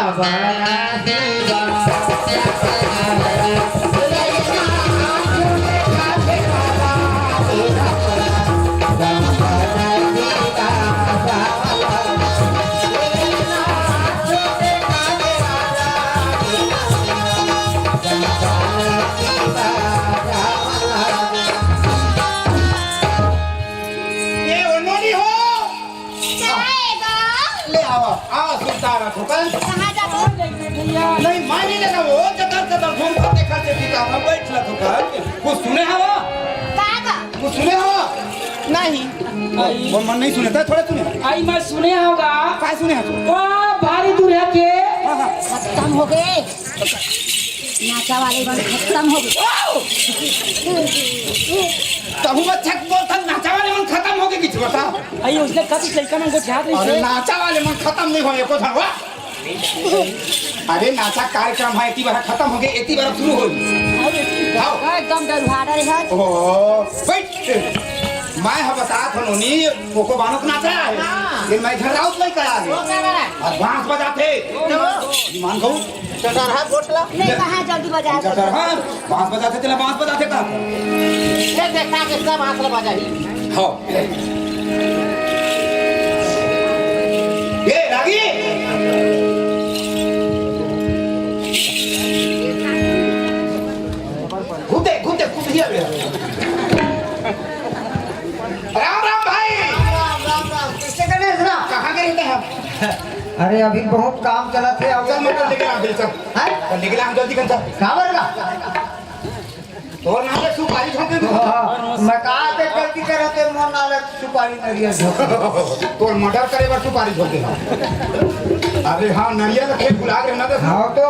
ये उन्होंने हो। चाय बा। ले आवा, आवा, सुलतारा ठोकन। कहाँ जाबो? नहीं, मैं नहीं लेना, वो चतर चतर घूम कर देखा थे, सीता हम बैठ ला ठोकन। कुछ सुने हवा? का बा? कुछ सुने हवा? नहीं। वो मन नहीं सुने था, थोड़ा सुने। आई मैं सुने होगा। काय सुने हवा? वाह, भारी दूर है के? हाँ, हाँ। खत्म हो गए। नाचा वाले मन खत्म हो गए। तहु अच्छा बोल था, नाचा वाले मन खत्म हो गए, किछु बता। आई उसने कहा, लड़का मन को ध्यान अरे, नहीं। नाचा वाले मन खत्म नहीं होए, को था, वाह। अरे, नाचा कार्यक्रम है, इतनी बार खत्म हो गए, इतनी बार शुरू हो। आओ। एकदम डरुहाड़ा रहे। ओ, बैठ। मैं ह बतात हन नोनी, कोको बानो के नाचा है। हाँ। ये मैं घर राउत नहीं करा है। वो करा है। और बांस बजाते। तो? मान कहूँ। चटरहा गोठला। नहीं, कहाँ जल्दी बजा। चटरहा, बांस बजाते, चला बांस बजाते का? ये देखा के सब हाथ लगा जाही। हाँ। ये रागी। घूमते, घूमते, घूमते ही आ गया। राम राम भाई। राम राम, राम राम। कैसे गणेश राम? कहाँ गए थे हम? अरे, अभी बहुत काम चला थे। चल, मैं कल निकला, अभी चल। हैं? कल निकला, हम जल्दी कर चल। काबर का? तोर नाम पे सुपारी ठोके दू। हाँ, मैं कहा थे गलती करे थे, मोर नाम पे सुपारी नरियल ठोके। तोर मर्डर करे बर सुपारी ठोके। अरे हाँ, नरियल के फुला के ना दे। हाँ तो।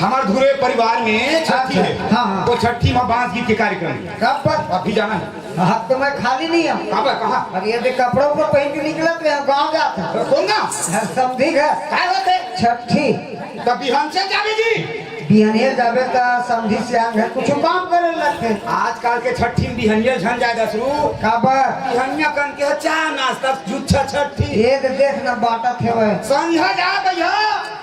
हमार धुरे परिवार में छठी अच्छा, है। हाँ, हाँ। वो छठी में बांस गीत के कार्यक्रम है। कब पर? अभी जाना है। हाँ, तो मैं खाली नहीं हूँ। कब है, कहाँ? अब ये देख, कपड़ों को पहन के निकला तो यहाँ गाँव जाता। तो कौन गाँव? समधी घर। काय होते? छठी। तो बिहान से जावे जी। बिहनिया जाबे त समधी सियान घर कुछ काम करे लगथे। आजकल के छठी में बिहनिया झन जाए दसरू। काबर? बिहनिया कन के चाय नाश्ता जुच्छा छठी। ये तो देख ना बांटत हेवय। संझा जा भैया।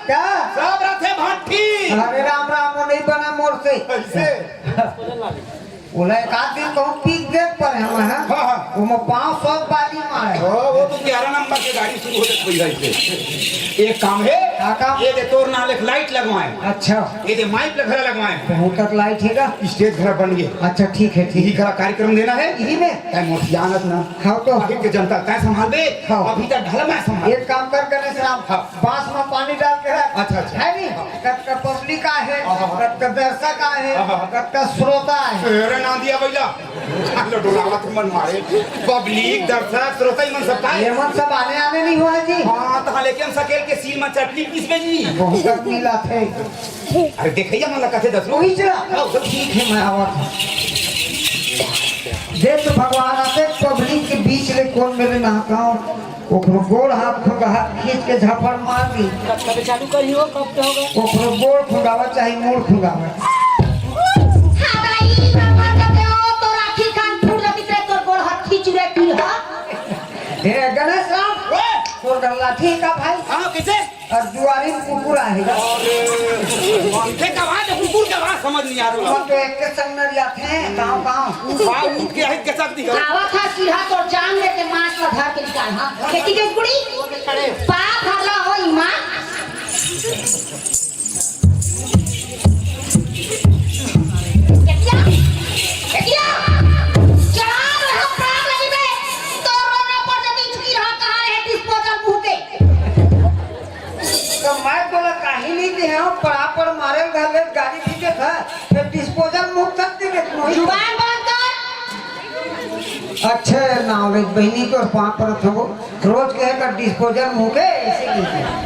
का? सब रथे भट्ठी। अरे राम राम, वो नहीं बना मोर से। कैसे? ओला एक आध दिन कहूँ पीक देख पर हम, हाँ? हाँ, हाँ। ओमा पाँव सब बाली मारे। ओ, वो तो ग्यारह नंबर के गाड़ी शुरू हो जाती है इसे। एक काम है, का काम? ये दे तोर नाल एक लाइट लगवाए। अच्छा। ये दे माइक ल घरा लगवाए। बहुत तक लाइट है का? स्टेज घरा बन गए। अच्छा, ठीक है, ठीक यही है। घरा कार्यक्रम देना है। यही में? तै मोर सियानत ना। हाँ तो। अभी के जनता तै संभाल दे। हाँ। अभी तक ढल मैं संभाल। एक काम कर गणेश राम। हाँ। बांस में पानी डाल के रख। अच्छा, अच्छा। है नहीं? हाँ। कतका पब्लिक आहे, हाँ, हाँ, हाँ। कतका दर्शक आहे, हाँ, हाँ, हाँ। कतका श्रोता आहे। अरे ना दिया भैया, लो डोलावत मन मारे। पब्लिक, दर्शक, श्रोता, इमन सब का है? ये मन सब आने, आने नहीं हुआ है जी। हाँ, तो हाँ, लेकिन सकेल के सील में चटनी पीस में जी। बहुत मिला थे। अरे देखइया मन ला कथे दस वही चला। हाँ, तो ठीक है, मैं आवा था। देख तो भगवान आते पब्लिक के बीच ले कौन मेरे नहाता हूँ। ओकरो गोड़ हाथ खोंगा हाथ खींच के झापड़ मार दी। कब से चालू करी हो, कब से होगा? ओकरो गोड़ खुंगावा चाहे मूड़ खुंगावा। हाँ, दाई, मैं मर जाते हो, तोर आखिर कान फूट जाती तेरे, तोर गोड़ हाथ खींच रहे की, हाँ? ए, गणेश राम, ओए! तोर घर लाठी का भाई? हाँ, कैसे? और दुआरी में कुकुर आहे। अरे, ये का बात है? कुकुर का बात समझ नहीं आ रहा। वो तो एक के संग न जाते हैं, गाँव, गाँव। बाप उठ के है, कैसा दिखा? आवा था सीधा तोर जान लेके मांस ला धर के निकाल, हाँ। खेती के कुड़ी? पाप हरला हो ईमान। केतिया? केतिया? जवाब हो, प्राण लगी बे। तोर रोना पर जदी चुकी रहा, कहाँ रहे डिस्पोजल मुंह के? तो मैं तोला काही नहीं दे हूँ, पड़ा पड़ मारे घर ले गाड़ी खींचे था, फिर डिस्पोजल मुंह तक दे दे तू। जुबान बंद कर। अच्छे नाव ले बहनी तोर पाँव पर थबो, रोज कहे कर डिस्पोजल मुंह के, ऐसे नहीं।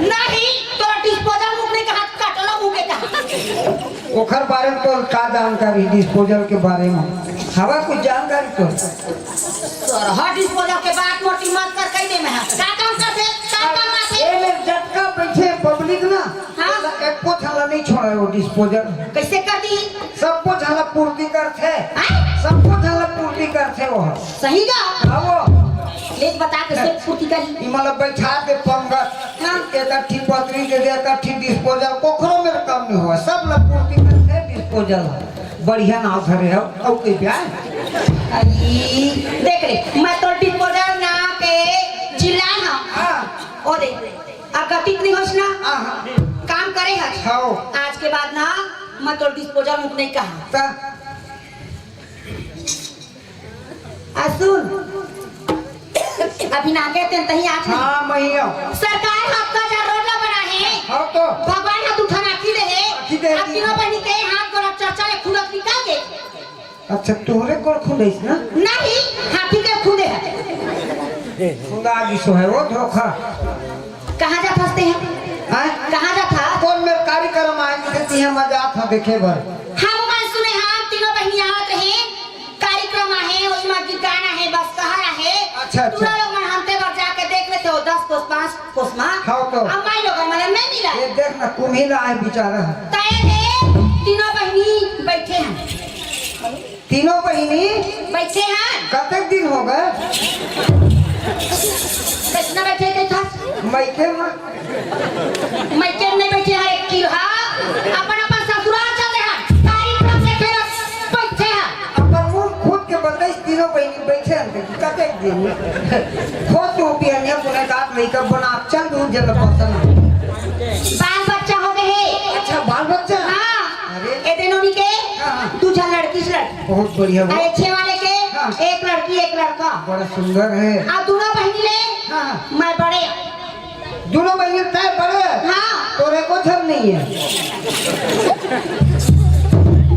नहीं, तो डिस्पोजल मुंह नहीं कहा, कटलो मुंह के कहा। ओखर बारे में तो का जानकारी डिस्पोजल के बारे में? हवा कुछ जानकारी तो? सरहा डिस्पोजल के बात मोटी मत कर, कह दे मैं। का काम कर दे? का काम आथे? ये में जटका बैठे पब्लिक ना, हाँ। एक पोछा ला नहीं छोड़ा वो डिस्पोजल। कैसे कर दी? सब पोछा ला पूर्ति करथे। हाँ? सब पोछा ला पूर्ति करथे वो। सही का? हाँ वो। लेके बता, कैसे पूर्ति करही? इमा ला बैठा दे पंगत। हाँ। एक अट्ठी पतरी दे दे, एक अट्ठी डिस्पोजल, कोखरो मेर कम नहीं हुआ, सब ला पूर्ति करथे डिस्पोजल। बढ़िया नाव धरे हो, अउ कोई ब्याह? अई, देख रे, मैं तो डिस्पोजल ना के चिल्ला ना। हाँ। ओ दे, अब गति नहीं होस ना? हाँ, हाँ। काम करे हस। हाँ। आज के बाद ना, मैं तो डिस्पोजल मुख नहीं कहा। ता? आ सुन, अभी नागे तेन तही आठ नहीं। हाँ, मैया। सरकार हफ्ता जा रोड ला बना है। हाँ तो। भगवान हा दू ठन आँखी दे है। आँखी दे है। अब तीनों बहिनी के हाथ गोड़ चर्चा ले खुलत निकाल दे। अच्छा, तोहरे गोड़ खुंदइस ना? नहीं, हाथी के खुंदे है। खुंदा आगी सो है वो धोखा। कहाँ जात हस ते है? हाँ? कहाँ जात हस? कौन मेर कार्यक्रम आए, जिसे तिहे मजा था देखे बर। हम मन सुने, हम तीनों बहिनी आवत रहे, कार्यक्रम आहे, ओमा गीत गाना है, बस कहर आहे। अच्छा, अच्छा। तोरा लोग मन हमते बर जाके देख लेते हो, दस कोस, पाँच कोस मा। हाँ तो। अब माई लोग मन नहीं मिला। ये देख ना, कुम्ही ला आए बेचारा। तय दे, तीनों बहिनी बैठे हैं। तीनों बहिनी? बैठे हैं। कतेक दिन हो गए? कैसना बैठे थे था? मइके मा। मइके नहीं बैठे हैं, एक किलो, हाँ? अपन, अपन ससुराल चल रहे हैं। तारीख रख के फिर बैठे हैं। अपन मुंह खुद के बताइस, तीनों बहिनी बैठे हैं, कतेक दिन? खो तू पियनिया पुने काट नहीं कर बना, चल दूर जगह पसंद। बाल बच्चा हो गए हैं। अच्छा, बाल बच्चा? हाँ। अरे। ए दे नोनी के हाँ, हाँ। दू झन लड़की से लड़की। बहुत बढ़िया, बहुत। अरे छे वाले के हाँ। एक लड़की, एक लड़का। बड़ा सुंदर है। आ दोनों बहिनी ले हाँ, हाँ। मैं बड़े। दोनों बहिनी तय बड़े? हाँ। तोरे को झन नहीं है।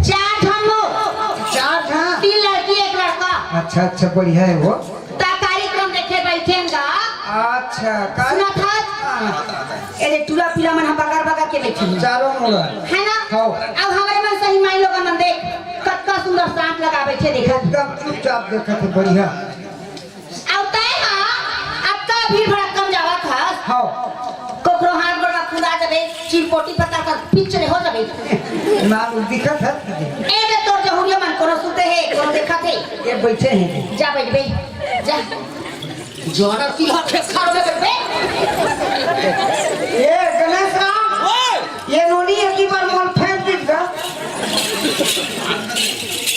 चार झन हो। चार झन? तीन लड़की, एक लड़का। अच्छा, अच्छा, बढ़िया है वो। ता कार्यक्रम देखे बैठे हैं गा। अच्छा, का सुना था? हाँ। ए दे टूरा पीला मन ह बगर बगर के बैठे हैं। चारों मुड़ा। है ना? हाँ। अब हमरे मन सही माई लोग मन देख, कतका सुंदर शांत लगा बैठे देखत। एकदम चुपचाप देखत है, बढ़िया। अब तय हा, अब तो भीड़ भड़क कम जावत हस। हाँ। कोकरो हाथ गोड़ में खुदा जबे, चिरपोटी पता कर पिछड़े हो जबे। ना, वो दिखत है। ए दे तोर जहुरिया मन कोनो सुते है, कोनो देखत है। ये बैठे हैं। जा बैठ बे, जा। जोड़ा की हाथ खेस खाड़ में कर बे। ए, गणेश राम। ओए! ये नोनी एक ही बार मोल फेंक दी का?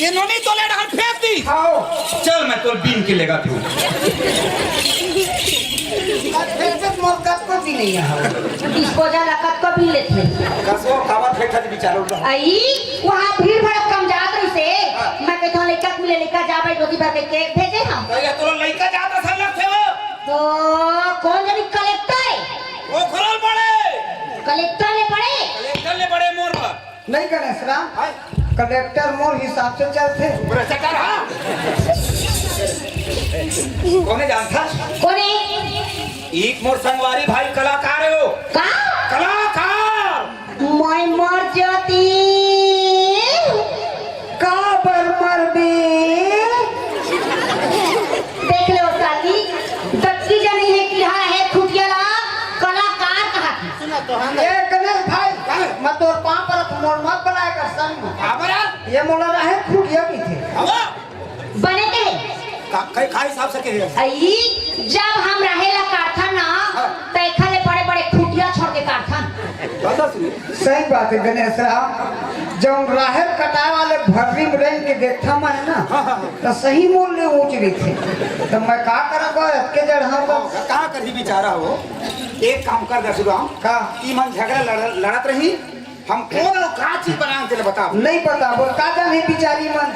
ये नोनी तो ले डाल फेंक दी। आओ। चल, मैं तो बीन के लेगा तू। फेंक मोल कत को भी नहीं है। डिस्पोजल ला कत को भी लेते। कसो खावा फेंक दी बेचारो। आई, वहाँ भीड़ भड़क कम जात रही से। हाँ। मैं कहता हूँ, लइका मिले, लइका जा भाई, गोदी भर के केक भेजे हम। तो ये तोर लइका जात असन लगथे वो। तो कौन जनी कलेक्टर है? वो खरल पड़े। कलेक्टर ले पड़े? कलेक्टर ले पड़े मोर पर। नहीं गणेश राम, हाँ। कलेक्टर मोर हिसाब से चलथे। भ्रष्टाचार, हाँ। कोने जानता? कोने? एक मोर संगवारी भाई कलाकार है वो। का? कलाकार। मैं मर जाती। काबर मरबे? देख ले ओ साली, दक्की जनी है कि हा है खुटिया ला कलाकार कहा। सुना तो हम। ए गणेश भाई, हाँ। मैं तोर पाँव परत, मोर मत बनाए कर संग में। काबर? ये मोला रहे खुटिया भी थे। हवा। बने के है। का, कई, का हिसाब से के है? अई, जब हम रहे ला कारथन ना, हाँ। त एखर ले बड़े-बड़े खुटिया छोड़ के कारथन। बता सुनिए। सही बात है गणेश राम, जब राहेर कटाए वाले भर्री में रेंग के देखता मैं ना, हाँ, हाँ, हाँ। त सही मोर ले ऊंच रहिथे। त मैं का करब, अतके जड़ हाँ तो। का, का करही बेचारा हो? एक काम कर दसुराम। का? ई मन झगड़ा लड़-, लड़त रही, हम कौन और का चीज बनान तेला बता। नहीं पता, बोल का जानी बेचारी मन।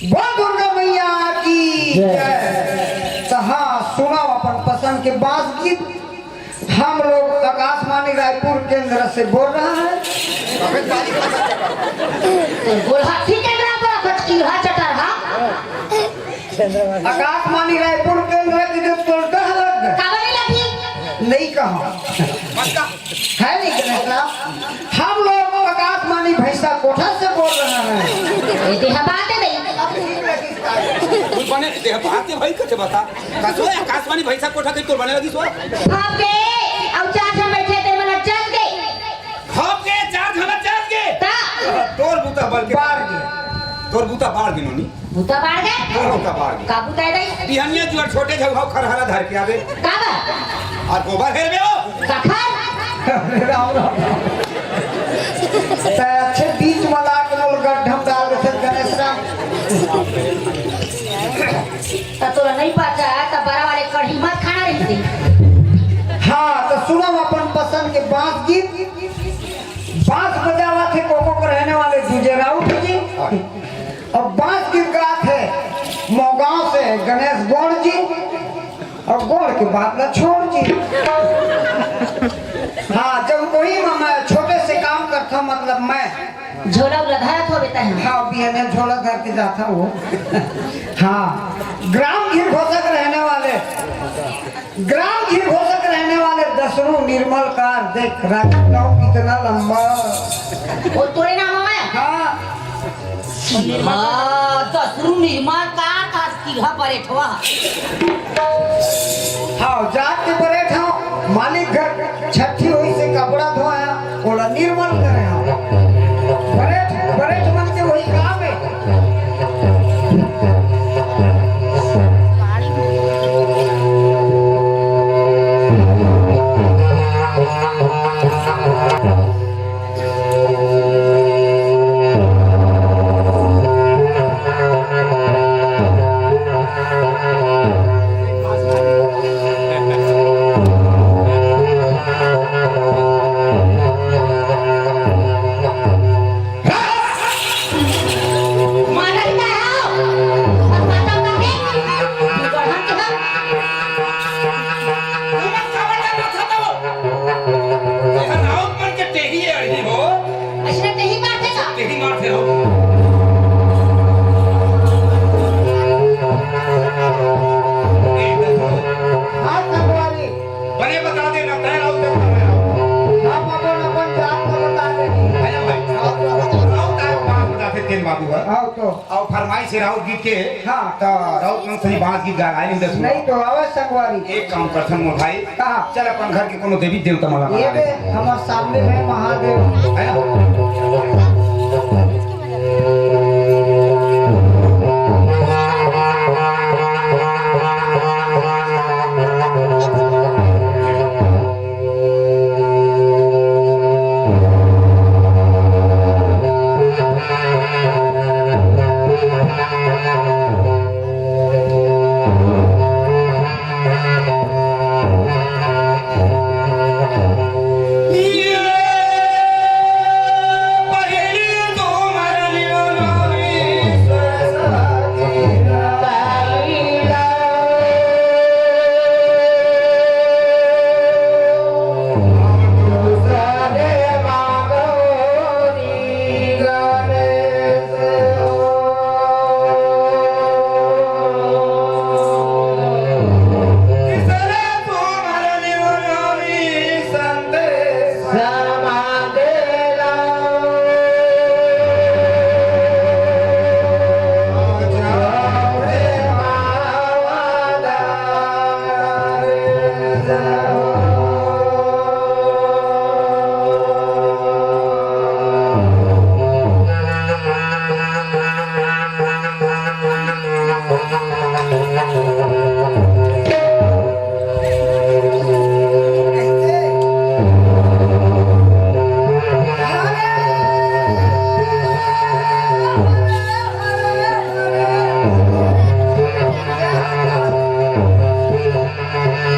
बोल दुर्गा मैया की जय। जय। तो हाँ, सुनाओ अपन पसंद के बास गीत। हम लोग आकाशवाणी रायपुर केंद्र से बोल रहा है। बोल हाँ, ठीक है, ना बोला, कुछ की हाँ चटर, हाँ। आकाशवाणी रायपुर केंद्र की जो तुलता है, काबर नहीं लगी? नहीं कहा। है नहीं गणेश राम? हम लोग आकाशवाणी भैंसा कोठा से बोल रहे हैं। ये देह बात है भाई। तू बने देह बात है भाई, कैसे बता? कसो है, आकाशवाणी भैंसा कोठा के तोर बने लगी सो? भाप के, अब चार झन बैठे थे, मन जल गए। भाप के, चार झन जल गए। ता? तोर बूता बल के बार गए। तोर बूता बार गए नोनी। बुता बाढ़ गे? हाँ, बुता बाढ़ गे। का बुता हे दाई? बिहनिया जुआर छोटे झउहा खरहा ला धर के आबे। का बा? अउ गोबर हेरबे ओ। कखर? अरे राम राम। तैं अच्छे बीच में ला के मोला गड्ढा में डाल देते गणेश राम। त तोला नहीं पता, त बड़ा वाले कढ़ी मत खाना रहिसे। हाँ, त सुनव अपन पसंद के बांस गीत। बांस बजावत हे कोको के रहने वाले डीजे राउत जी। अउ बांस गीत गात हे मोगांव से गणेश गोंड़ जी। अउ गोंड़ के बात ला छोड़ जी। हाँ, जब वही में मैं छोटे से काम करता हूँ, मतलब मैं झोला उला धरत होबे तैं। हाँ, बिहनिया झोला धर के जाता हूँ। हाँ, ग्राम घिरघोसा के रहने वाले, ग्राम घिरघोसा के रहने वाले दसरू निर्मल कार, देख राजू गाँव कितना लंबा। वो तोरे नाम है? हाँ। हाँ, दसरू निर्मल कार का कीड़ा बरेठवा। हाँ, जात के बरेठ हूँ, मालिक घर छट्ठी होइसे कपड़ा धोया, ओला निर्मल करे हूँ। बरेठ, बरेठ मन के वही काम है। तेहा राउत मन के टेही अड़ही हो। अइसने टेही मारथे का? टेही मारथे हो। ए, दसरू। हाँ, संगवारी। बने बता दे ना, तैं राउत हे, मैं राउत। हम अपन, अपन जात ला बता देनी। है ना भाई? राउत ला बता। राउत आए, बात बताथे तेन बाबू, हाँ? हाँ, तो। अउ फरमाइश हे राउत गीत के। हाँ। त राउत मन सही बांस गीत गा, गाए नहीं दसरू। नहीं तो आवे संगवारी। एक काम करथन मोर भाई। कहाँ? चल अपन घर के कोनो देवी देवता मन ला ये बता दे, दे। हमर सामने में महादेव। है ना?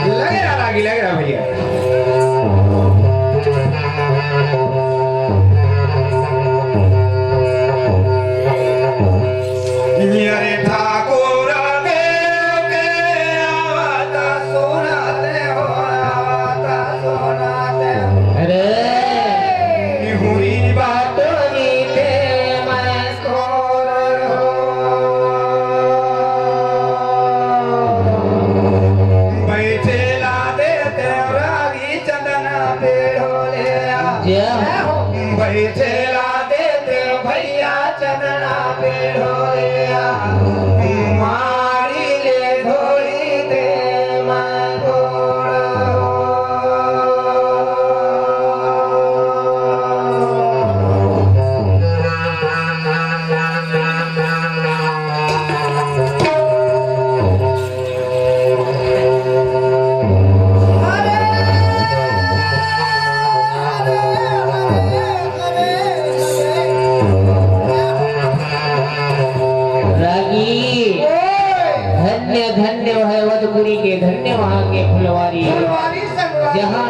लगे रहा रागी, लगे रहा भैया। अरे ठाकुर देव के आवत सुनत हो, आवत सुनत हो। अरे। निहुरी बात नीते मैं बैठे ला दे तेरा भी चंदना पेड़ो ले आ। जय हो। बैठे ला दे तेरा भैया चंदना पेड़ो ले आ। मारी ले धोई दे मैं गोड़।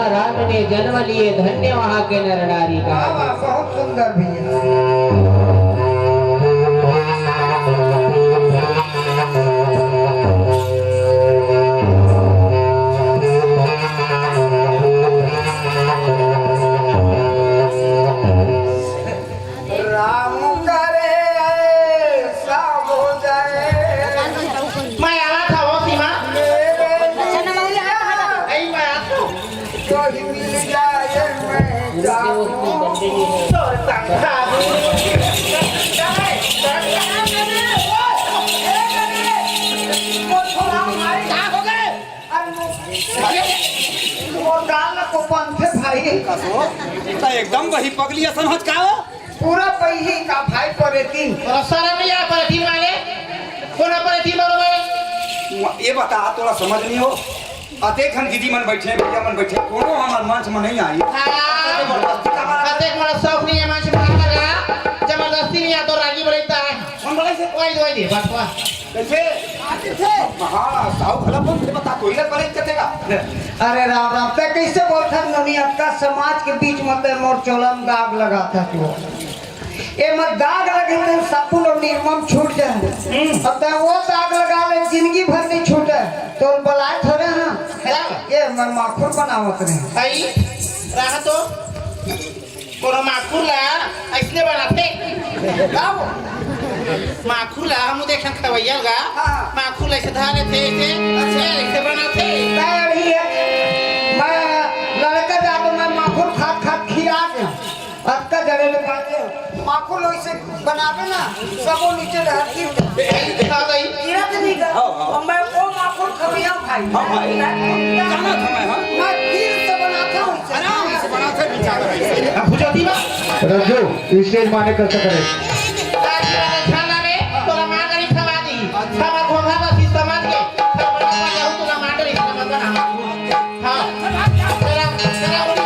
राम ने जन्म लिए, धन्य वहाँ के नर नारी का। वाह, वाह, बहुत सुंदर भैया। राम करे ऐसा हो जाए। मैं आवा था वो सीमा। मेरे लिया। ऐ मैं आ तू। कोई मिल जाए मैं जाऊं। तो तंखा। वो थोड़ा हमारी क्या हो गए? अरे वो, अरे, वो डाल को पंथे भाई। का तो? त एकदम वही पगली असन हच का हो? पूरा पही का भाई परेतीन। तोला शरम नहीं आ परेतीन वाले? कोन परेतीन वाले? म-, ये बता, तोला समझ नहीं हो? अतेक हम दीदी मन बैठे हैं, भैया मन बैठे हैं, कोनो हमर मंच में नहीं आई। हाँ। जबरदस्ती का बात। अतेक मोला शौक नहीं है मंच में आने का। जबरदस्ती नहीं आ तो रागी बरैता है। कौन बोला इसे? वही, वही दे, बस, बस। कैसे? हाँ, साहू भला बोल, फिर बता, कोई लग बने कटेगा। अरे राम राम, तैं कैसे बोलथस नोनी? अतका समाज के बीच में तैं मोर चोला में दाग लगाथस तू। ए मत दाग लगे तो साबुन और निरमा में छूट जाए। हम्म। अब तैं वो दाग लगा ले, जिंदगी भर नहीं छूटे। तो बलाए थोड़े हाँ। क्या? ये मैं माखुर बनावत रहे। आई, रहा तो। कोनो माखुर ला अइसने बनाथे। का वो? माखुर ला हमू देखेन खवैया ला। हाँ। माखुर ला अइसे धर लेथे, अइसे, अइसे बनाथे। तैं अभी है, मैं लड़का जातो मैं माखुर खात खात खिया के। अतका जड़े ले पाते। माखुर अइसे बनाबे ना, सबो नीचे डहर गिर जाथे। हाँ भाई। गिरत नहीं गा। हाँ, हाँ। अब मैं वो माखुर खवैया भाई। हाँ भाई। मैं जानत हँव मैं, हाँ। मैं दिल से बनाता हूँ इसे। आराम से बनाते बेचारा। अब बुझाती बा। रज्जू, स्टेज माने कर सकते हैं। आज वाला खाना में तोला मार करी खवा दी। अच्छा। खाना घोंघा बस इस समझ के। खाना बना जाऊँ तोला मार करी खाना बना। हाँ। तेरा, तेरा उड़ी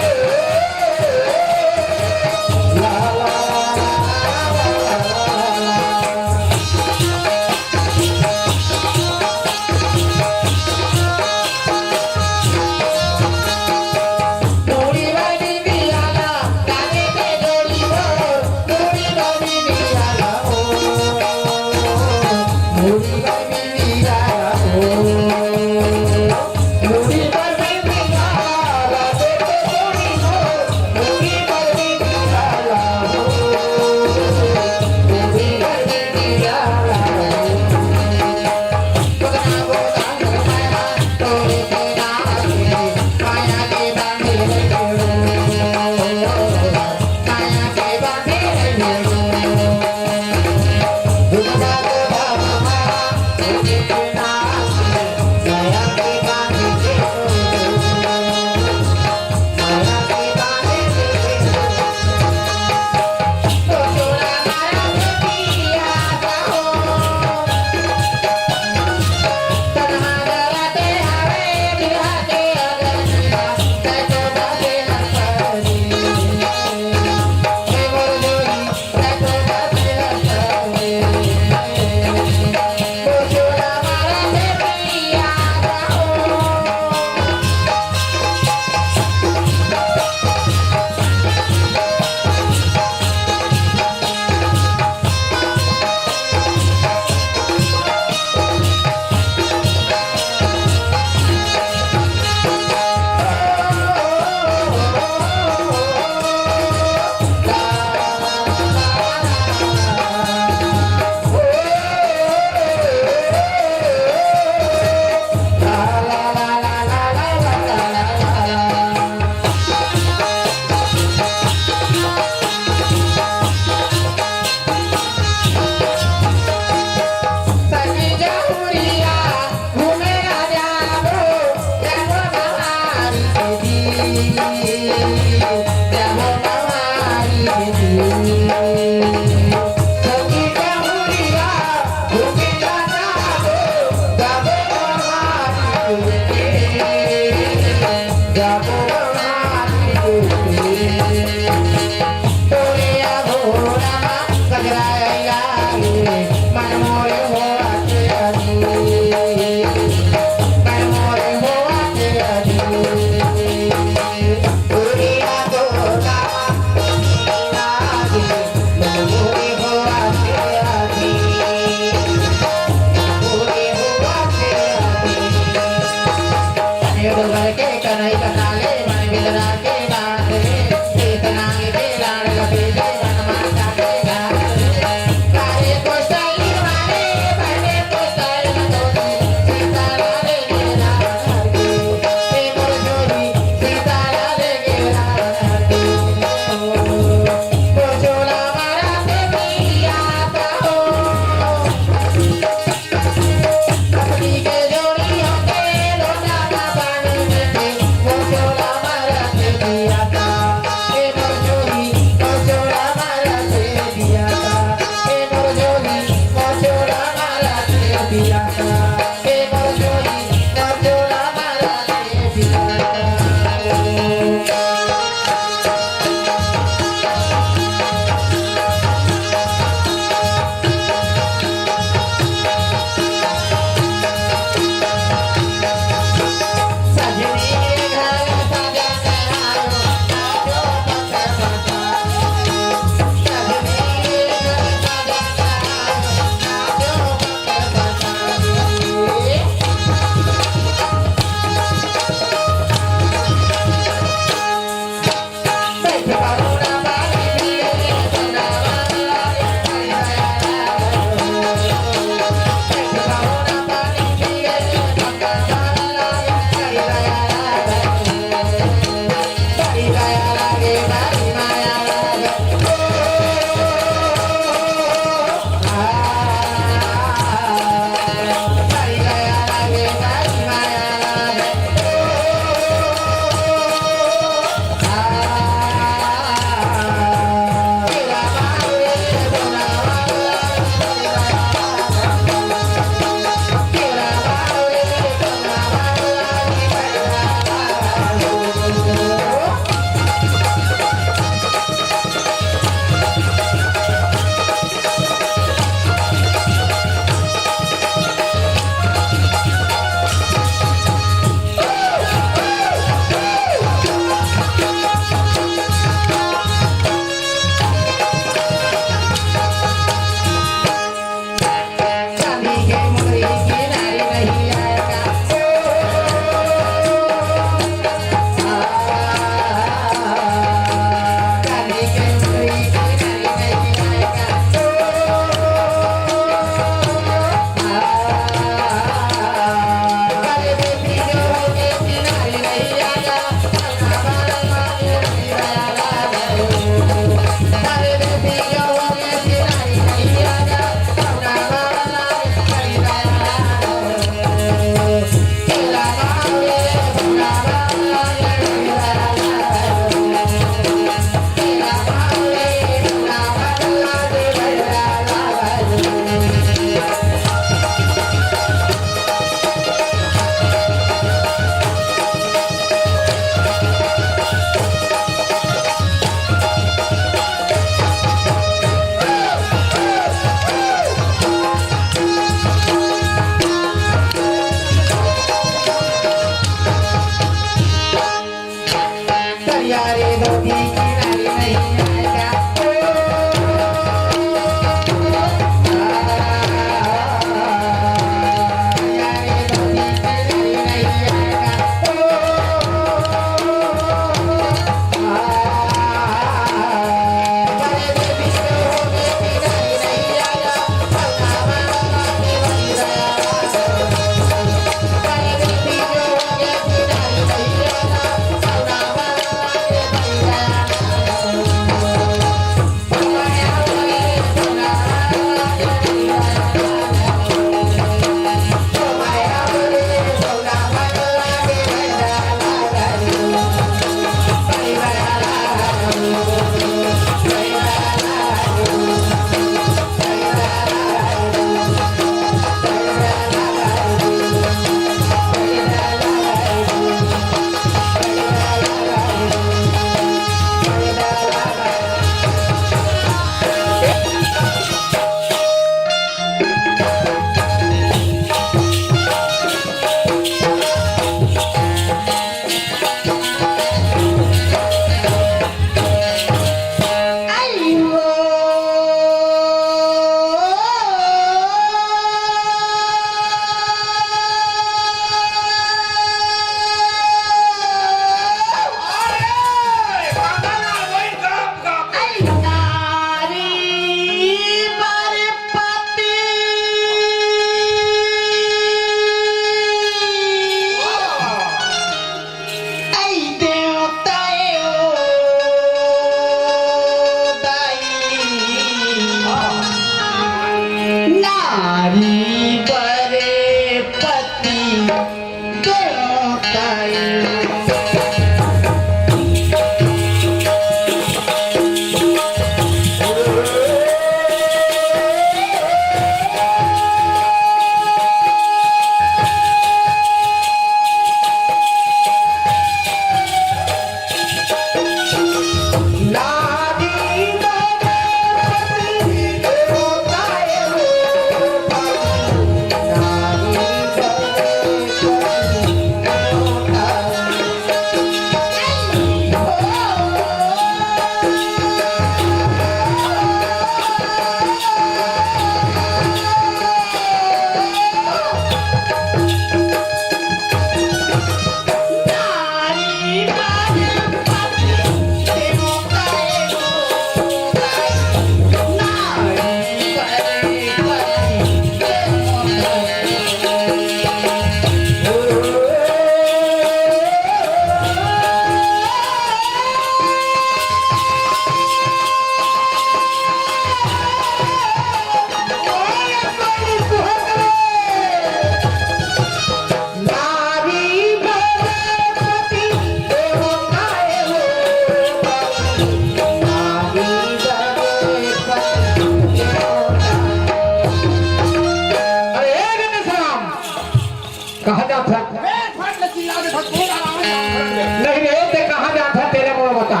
कहाँ जात हस? ए, फट ले चिल्ला दे, फट, कौन आ रहा है? नहीं रे, ते कहाँ जात हस, तेला मोला बता।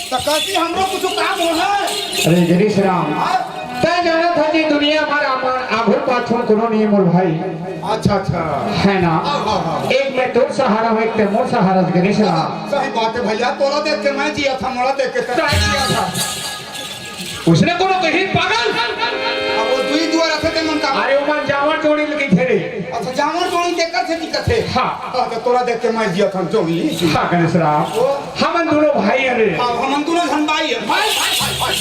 तो कहती हमरो कुछ काम हो है। अरे गिरीश राम, हाँ? तैं जानत हस जी दुनिया भर आमा-, आघू पाछू कोनो नहीं मोर भाई। अच्छा, अच्छा। है ना? हाँ, हाँ, हाँ। एक मैं तोर सहारा हूँ, एक ते मोर सहारा, गिरीश राम। सही बात है भैया, तोला देख के मैं जिया था, मोला देख के तैं जिया था। उसने कोनो कही पागल। अब वो दुई दुआ रखे थे मन का। अरे, ओमन जामर जोड़ी लगी थे रे। अच्छा, जामर जोड़ी देखत थे, दिखत थे। हाँ। हाँ, तो तोला देख के मैं जिया था, जोड़ी। हाँ, गणेश राम। ओ। हमन दोनों भाई हैं रे। हाँ, हमन दोनों झन भाई हैं। भाई, भाई, भाई, भाई।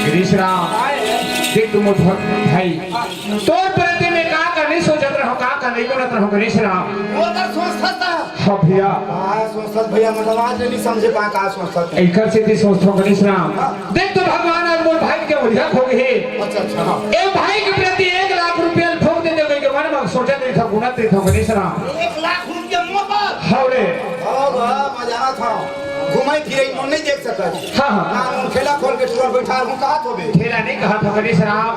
गिरीश राम। भाई है। देख तुम उठ भाई। हाँ। तोर प्रति में का का नहीं सोचत रहो, का का नहीं बोलत रहो, गणेश राम। वो तो सोचता था। हाँ भैया। हाँ, सोचता भैया, मतलब आज नहीं समझे पा का सोचता था। एकर सेती सोचथों गणेश राम। हाँ। देख तो भगवान आज मोर भाई के ओरिया खो गए। अच्छा, अच्छा, हाँ। ए भाई के प्रति एक लाख रुपया ठोक दे देवे के मन में सोचत रही था, गुनत रही था गणेश राम। एक लाख रुपया मोर पास? हाँ रे। हाँ, हाँ, मजा आ था। घुमाई फिराई मोर नहीं देख सकत। हाँ, हाँ। ना, ठेला खोल के तोर बैठा हूँ, कहा तो बे? ठेला नहीं कहा था गणेश राम।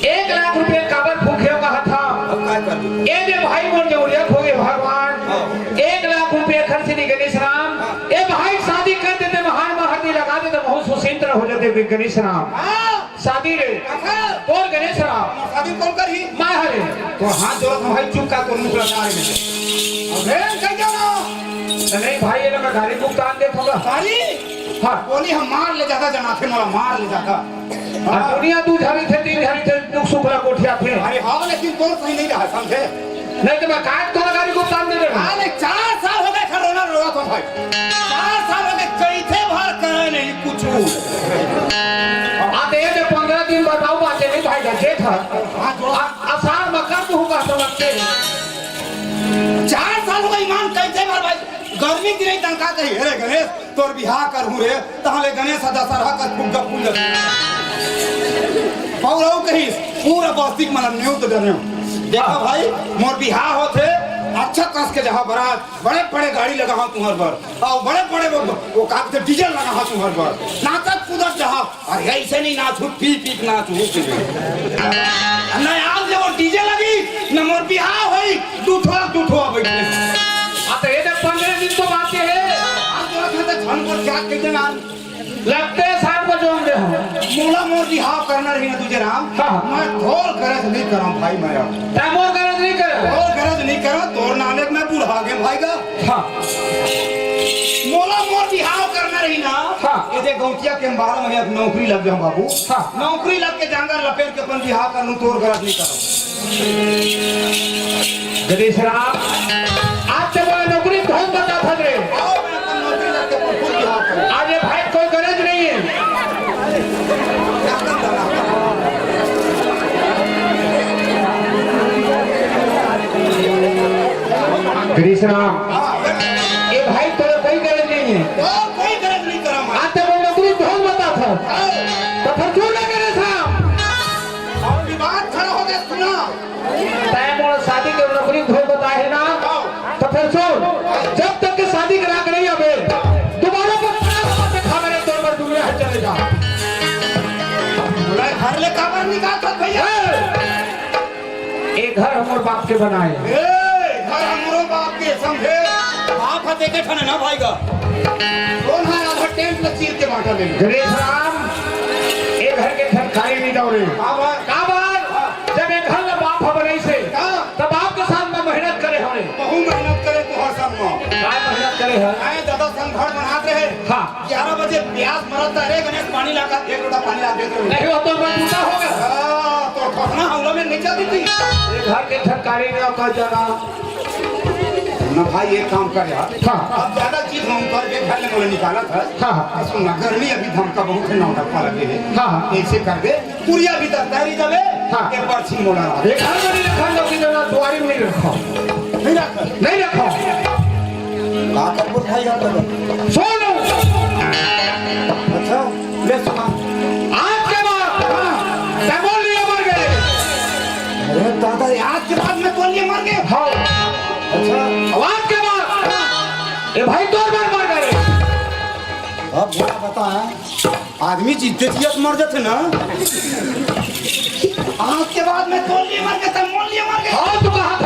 एक लाख रुपया काबर फूके हो कहा था? अब काय कर दूं? ए दे भाई मोर जौरिया खो गए भगवान। हाँ। एक लाख रुपया खर्च नहीं गणेश राम। हाँ। ए भाई शादी कर देते, महान महर नहीं लगा देते, बहुत सुचिंत हो जाते गणेश राम। हाँ। शादी रे। अच्छा। बोल गणेश राम। शादी कौन करही? मैं हरे। तो हाथ जोड़त हूँ भाई, चुप का तो मुंह लगा रहे हैं। अबे, कह जाना। तो नहीं भाई, ये ना मैं गाड़ी भुगतान दे दूंगा। गाड़ी? हाँ। बोली हम मार ले जाता, जनाथे मोला मार ले जाता। हाँ, दुनिया दू झरी थे, तीन झरी थे, दुख सुख ला गोठिया थे। अरे हाँ, लेकिन तोर सही नहीं रहा, समझे? नहीं तो मैं काट तोला गाड़ी भुगतान दे देना। अरे चार साल हो गए खरोना रोवा तो भाई। चार साल हो गए, कई थे भर करे नहीं कुछ। आ दे दे पंद्रह दिन बताओ बातें नहीं भाई, जेठ है। हाँ, जो आ, आषाढ़ में कर दूँ का समझ के। चार साल हो गए ईमान कई थे भर भाई। गर्मी की नहीं तनखा कही, अरे गणेश, तोर बिहाव करहूँ रे, तहले गणेश ह दशहरा कर फुग्गा फूल जाथे। पौरव कहिस, पूरा बस्ती के मन नेवत डरेव। देखा भाई, मोर बिहाव होथे, अच्छा कस के जहाँ बरात, बड़े बड़े गाड़ी लगा हूँ तुम्हर बर, और बड़े बड़े वो, वो का कहते डीजल लगा हूँ तुम्हर बर, नाचत कूदत जहाँ। अरे ऐसे नहीं नाचू, पी पी के नाचू। न आज ले वो डीजे लगी, न मोर बिहाव होई, दू ठो, दू ठो बैठे। आ तो ये देख, पंद्रह दिन तो बाकी है। आज तो रखा था, झन को क्या कहते ना। लगते साठ बजे होंगे हम। मोला मोर बिहाव करना रही ना तुझे राम। हाँ। मैं ढोल गरज नहीं करूँ भाई, मैं अब। तै मोर गरज नहीं कर। ढोल गरज नहीं करूँ, तोर नाले में बूढ़ा गए भाई का। हाँ। मोला मोर बिहाव करना रही ना। हाँ। ये देख गौंटिया के बारह महीने नौकरी लग जाऊँ बाबू। हाँ। नौकरी लग के जांगर लपेट के अपन बिहाव कर लूँ, तोर गरज नहीं करूँ। गणेश राम, आज ते मोला नौकरी ढोल बता था रे। आओ, मैं अपन नौकरी लग के अपन खुद बिहाव करूँ। आज ये भाई कोई गरज नहीं है। गणेश राम, हाँ, बेटा। ये भाई तोला कोई गरज नहीं है। तो कोई गरज नहीं करा मैं। आज ते मोला नौकरी ढोल बता था। हाँ। तो फिर क्यों ना गणेश राम? और विवाद खड़ा हो गया, सुना। तै मोर शादी के नौकरी धोए बताए है ना? हाँ। तो फिर सुन, जब तक के शादी करा के नहीं आवे, दोबारा पर खड़ा होकर देखा मेरे तोर पर दुनिया है चले जा। बोला, घर ले काबर निकाल था भैया? ए! ए घर हमर बाप के बनाए। ए, घर हमरो बाप के समझे। बाप ह देखे ठने ना भाई का। कौन है आधा टेंट में चीर के बांटा ले? गणेश राम, ए घर के झनकारी नहीं दौड़े। काबर? काबर? जब एक घर ला बाप ह बनाइस हे, हाँ। तब बाप के साथ में मेहनत करे हवे। बहु मेहनत करे तुहर संग में। काय मेहनत करे हे? आए दादा संग घर बनात रहे। हाँ। ग्यारह बजे प्यास मरत रहे, गणेश पानी लाकर एक लोटा पानी ला दे दे। नहीं, वो तो मैं बूढ़ा हो गया। हाँ, तो घटना हमला में नहीं चलती थी। ये घर के झनकारी ने का जाना। ना भाई, एक काम कर यार। हाँ। अब ज्यादा चीज हम कर दे, घर में मोला निकाला था। हाँ, हाँ। सुन ना, गर्मी अभी धमका बहुत है, नौ टप्पा लगे है। हाँ, हाँ। ऐसे कर दे, पुरिया भीतर तैयारी जावे, हाँ। एक बार छीन मोला। एक घर में नहीं रखा, लोग इधर दुआरी में नहीं रखा। नहीं रखा। नहीं रखा। का कर बोल भाई आप लोग? सुनो। अच्छा, ले सुना। आज के बाद, हाँ। तै मोर लिए मर गए। अरे दादा, आज के बाद में तोर लिए मर गए? हाँ। अच्छा। अब आज के बाद, हाँ। ये भाई तोर बर मर गए। अब बोला बता, आदमी जिद्दे जियत मर जाते ना। आज के बाद में तोर लिए मर गए, तब मोर लिए मर गए। हाँ, तू कहा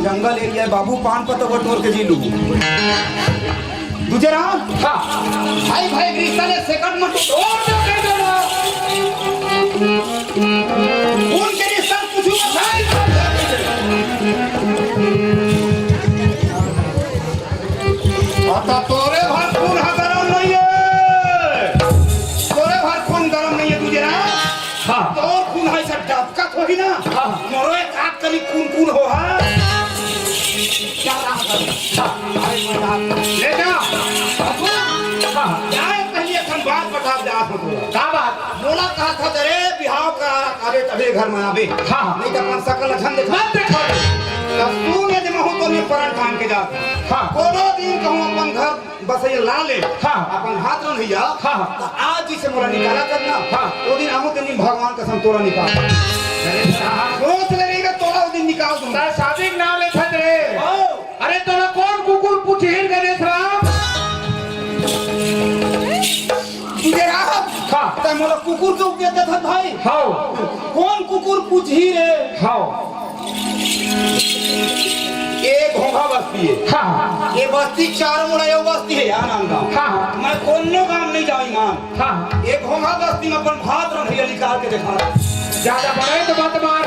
जंगल एरिया हे बाबू, पान पतवा टोर के जी लू। दूजे राम, हाँ। भाई भाई के रिश्ता ले सेकंड में तोड़ दे, दे, दे, दे। खून के रिश्ता कुछ बताई। अतका तोरे भर खून हा गरम नइ हे, तोरे भर खून गरम नइ हे, दूजे राम। हाँ। तोर खून हे सब डबकत होही ना। हाँ। मोरो एक आध कनी खून खून हो हा। क्या बात हे? हाँ। अरे मजाक। ले जा। हाँ। जाए पहले एक ठन बात बता जा। का बात? मोला कहा था, अरे बिहाव का, अरे तभी घर में आवे। हाँ। नहीं तो अपन सकल लक्षण देखा। मत देखा। तब तू ने जमा हो तो मैं परण काम के जात। हाँ। कोनो दिन कहूँ अपन घर बस ये ला ले। हाँ। अपन हाथ रंधैया। हाँ। तो आज जिसे मोला निकाला करना। हाँ। वो दिन आमो के दिन भगवान कसम तोरा निकाल। अरे साहब। सोच ले रही मैं तोरा वो दिन निकाल दूंगा। सर, शादी के नाम लेथस रे। ओ। अरे तोला कौन कुकुर पुछही गणेश राम? तुझे राम। हाँ। तै मोला कुकुर के उपदेश देथस भाई। हाँ। कौन कुकुर पुछही रे? हाँ। ये घोंघा बस्ती हे। हाँ, हाँ। ये बस्ती चारों मुड़ा ये बस्ती हे, यहाँ नांदगांव। हाँ, हाँ। मैं कोनो गांव नहीं जाऊँ ईमान। हाँ, हाँ। ये घोंघा बस्ती में अपन भात रंधैया निकाल के देखा। ज्यादा बड़े तो मत मार।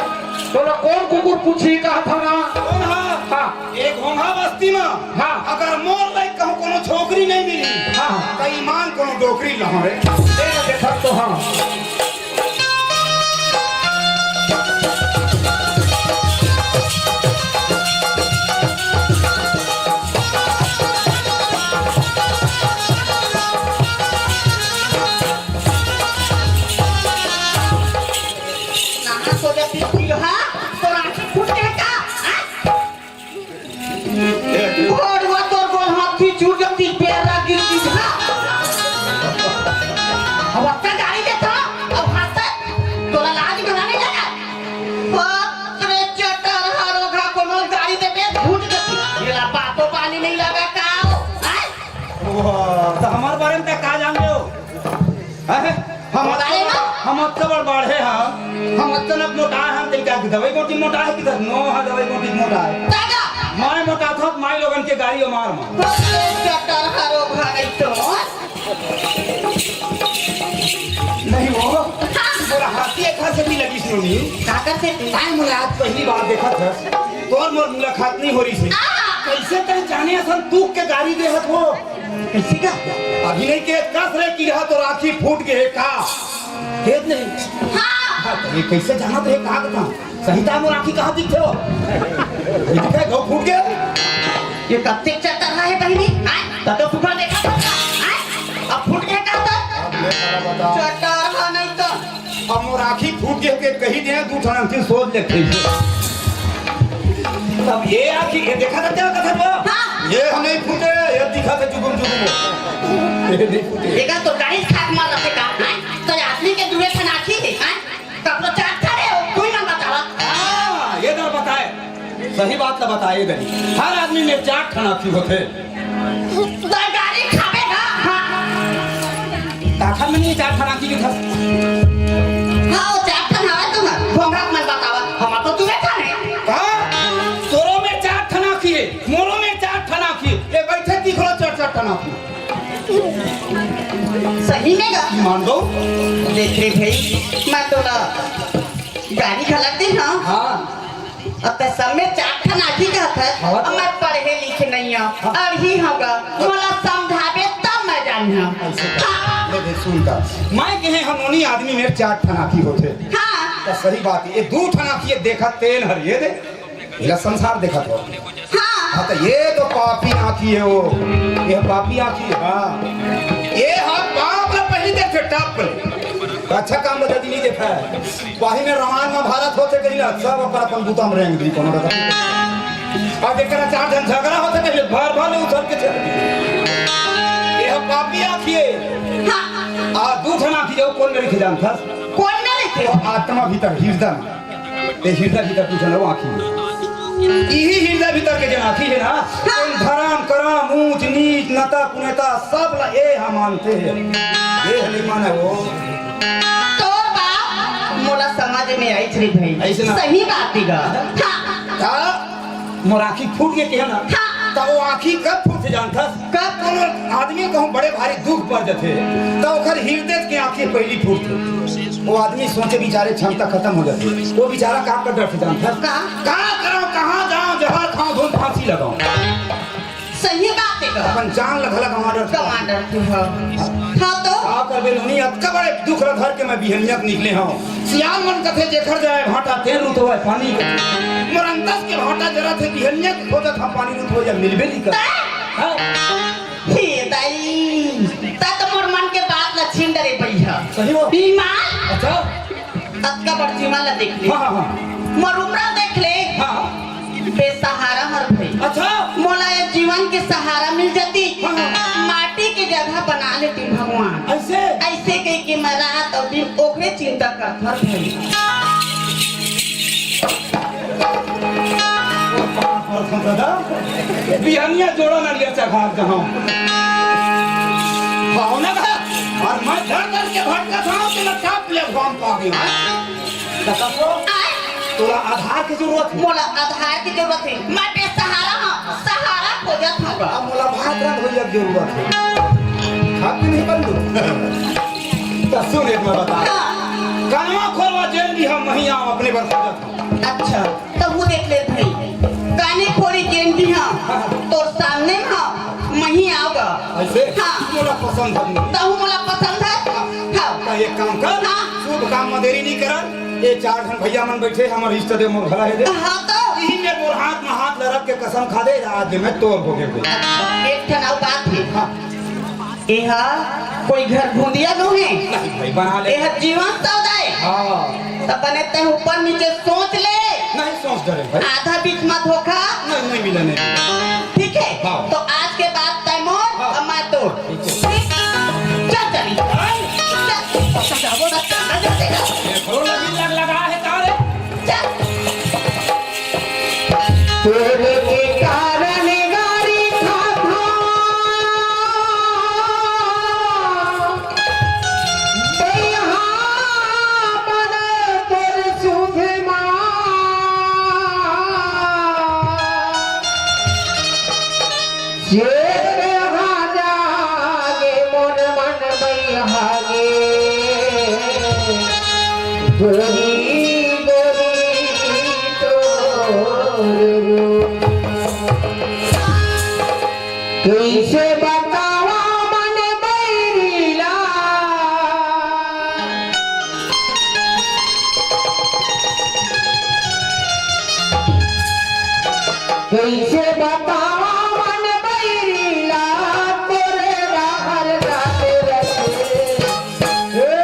तोला कौन कुकुर पुछही कहा था ना? कौन हा? हाँ। ये घोंघा बस्ती में हाँ। अगर मोर लायक कहूँ कोनो छोकरी नहीं मिली, हाँ। तो ईमान कोनो डोकरी लहरे। ए, देखा तो हाँ। कहाँ खोजत ही लोहा? तोर आँखी फूट गे का? हाँ? भोरवा तोर गोड़ हाथ की छूट जती, पैर गिर दी था। अब अत्ता गाड़ी देता, अब हंसता, तोला लाज में नहीं लगा। बाप रे, चटर हरो घा कोनो गाड़ी दे बे, फूट जती। ये ला बातो पानी नहीं लगा का? हाँ? वाह, तो हमारे बारे में का जान रहे हो? हैं? हम बताए ना। हम अत्ता बड़ बाढ़े हैं। हम अत्ता न मोटा है, हम तेरे क्या दवाई गोटी मोटा है किधर? नो है दवाई गोटी मोटा है। दादा। मैं मोटा था, माई लोगन के गाड़ी मार मार। चटर हरो भाई तो। नहीं वो। हाँ। मोला हाथी एक हाथ से भी लगी सुनी। काकर से? ताए मोला आज पहली बार देखा था। तोर मोर मुलाकात नहीं हो रही थी। आ। कैसे तय जाने असन तू के गाड़ी दे हत हो? कैसे का? अभी नहीं के कस रे कि रहा तो आँखी फूट गे का? खेत नहीं। हाँ। हाँ, तो ये कैसे जाना तो ये कहा था? सही था मोर आँखी कहाँ दिखते हो? ये दिखा गौ फूट गया। ये कब से चक्कर रहा है बहनी? हाँ? तब तो सुबह देखा था। हाँ? अब फूट गया कहाँ था? अब मैं बड़ा बता। चक्कर रहा नहीं तो। अब मोर आँखी फूट गे के कही दे, दू ठन आँखी सोच ले कही दे। तब ये आँखी, ये देखा था क्या कथा वो? हाँ। ये हमें फूटे, ये दिखा था जुगुम जुगुम। ये नहीं फूटे। देखा तो गाड़ी खाक मार रखे का, हैं? तो आदमी के दूरे से आँखी है, हैं? तब तो चार ठन हो, तू ही मन बतावा। हाँ, ये तो बताए। सही बात ला बताए दे। हर आदमी में चार ठन आँखी होथे। तो गाड़ी खाबे ना? हाँ। ताखा में नहीं चार ठन आँखी के था। हाँ, वो चार ठन हवे तो ना। भोंगा मन बतावा। हमार तो दूरे ठन है। हाँ? तोरो में चार ठन आँखी है, मोरो में चार ठन आँखी है। ये बैठे दिख रहा चार चार ठन आँखी। सही में गा? मान दो। देख रे भाई, मैं तो ना गाड़ी घलक दे ना। हाँ। अब ते सब में चार ठन आँखी कहत है, हाँ। अब मैं पढ़े लिखे नहीं हूँ, हाँ। अड़ही हूँ गा, मोला समझाबे तब मैं जानहूँ। ऐसे कर। हाँ। ले बे, सुन का, मैं कहे हम उन्हीं आदमी में चार ठन आँखी होथे। हाँ। तो सही बात है, ये दू ठन आँखी ये देखत तेन हर ये दे, इला संसार देखत हो। हाँ। हाँ, तो ये तो पापी आँखी है वो, ये पापी आँखी है। हाँ। ये हाँ पाप ला पहली देखे, टप ले। अच्छा काम बता दी, नहीं देखा है। बाही में रामायण महाभारत होथे कहीं ना, सब अपन अपन बूता में रेंग दी, कोनो रकम। और जेकर चार जन झगड़ा होथे कहीं, भर भर ले उछल के चल दी। ये हम पापी आँखी है। हाँ। आ दू ठन आँखी जाओ, कौन मेरे खिजान था? कौन मेरे थे? वो आत्मा भीतर, हृदय में। ये हृदय भीतर तू जनऊ आँखी में। इही हृदय भीतर के जन आँखी है ना, हाँ। धरम, करम, ऊंच, नीच, नता, कुनेता, सब ला ये हा मानते हैं। ये नहीं माने वो। तोर बात मोला समझ में आई श्री भाई। ऐसे ना। सही बात ही गा। हाँ। का? मोर आँखी फूट गे कहे ना, हाँ। त वो आँखी कब फूटथे जानथस? कब? कोनो आदमी कहूँ बड़े भारी दुख पर जथे, त ओकर हृदय के आँखी पहिली फूटथे। वो आदमी सोचे विचारे क्षमता खतम हो जाथे। वो बेचारा का कर डरथे जानथस? का? का करंव, कहाँ जांव, जहर खांव, धुन फांसी लगांव। सही बात हे गा। अपन जान ल घला गंवा डरथे। गंवा डरथे, हाँ। हाँ तो? का करबे नोनी, अतका बड़े दुख ल धर के मैं बिहनिया के निकले हंव। सियान मन कथे, "जेखर जाय भांटा तें रुतवय पानी।" मोर अंतस के भांटा जरथे, बिहनिया के खोजत हंव पानी रुतवय, मिलबे नइ करय। तैं? हाँ। हे दाई, तैं तो मोर मन के बात ल छीन डरे बइहा। सही हो? बीमार? अच्छा। अतका बड़ जीवन ला देख ले। हाँ, हाँ, हाँ। मोर उमर देख ले। हाँ। बेसहारा हंव भई। अच्छा। मोला ये जीवन के सहारा मिल जाती। हाँ, हाँ। माटी के जगह बना लेती भगवान। अइसे? अइसे कहिके मैं रात अउ दिन ओकरे चिंता करत हंव भई। बिहनिया जोड़ा नरियर चघार जहां। भावना का, अउ मैं डर डर के भटकत हंव, तेला टाप ले भगवान पा गया। त कहो, आय? तोला आधार के जरूरत हे? मोला आधार के जरूरत हे। मैं बेसहारा हंव, सहारा खोजत हंव। अब मोला भात रांधवइया के जरूरत हे। खात नहीं बल्लू। त सुन, एक मैं बता। हाँ। कनवा खोलवा जेन भी हंव, महीं आंव अपने बर खोजत हंव। अच्छा, त वो देख ले भई। कानी खोरी जेन भी हंव, हाँ। तोर सामने म हंव, महीं आंव गा। अइसे? हाँ। मोला पसंद हे। तहूं मोला पसंद हस? हाँ। हाँ। त एक काम कर, हाँ। शुभ काम म देरी नइ करन। ये चार झन भइया मन बइठे, हमर इष्ट देव मोर घला हे दे। हाँ तो? इही मेर मोर हाथ म हाथ ल रख के कसम खा दे, आज मैं तोर होगे। एक ठन अउ बात हे। हाँ। एहा कोई घर भूंदिया नोहे। नहीं भई, बना ले। एहा जीवन सौदा हे। हाँ। त बने तैं ऊपर नीचे सोच ले। नहीं सोच डरेंव भई। आधा बीच म धोखा। नहीं, नहीं मिले, नहीं। ठीक हे? हाँ। त आज के बाद तैं मोर हाँ। अउ मैं तोर। ठीक हे। चल चली। चल। अच्छा, जाबो ना, चल, चल, चल। ये घरों लगी लग लगा हे तारे। चल। तोरे के कारण गारी खाथंव। बइहा मन तोर सुध मा। शेर हा जागे मोर मन बइहा गे। गोरी गोरी तोर रूप। कइसे बतावंव मन बइरी ला। कइसे बतावंव मन बइरी ला, तोरे रहर रात रते। ए,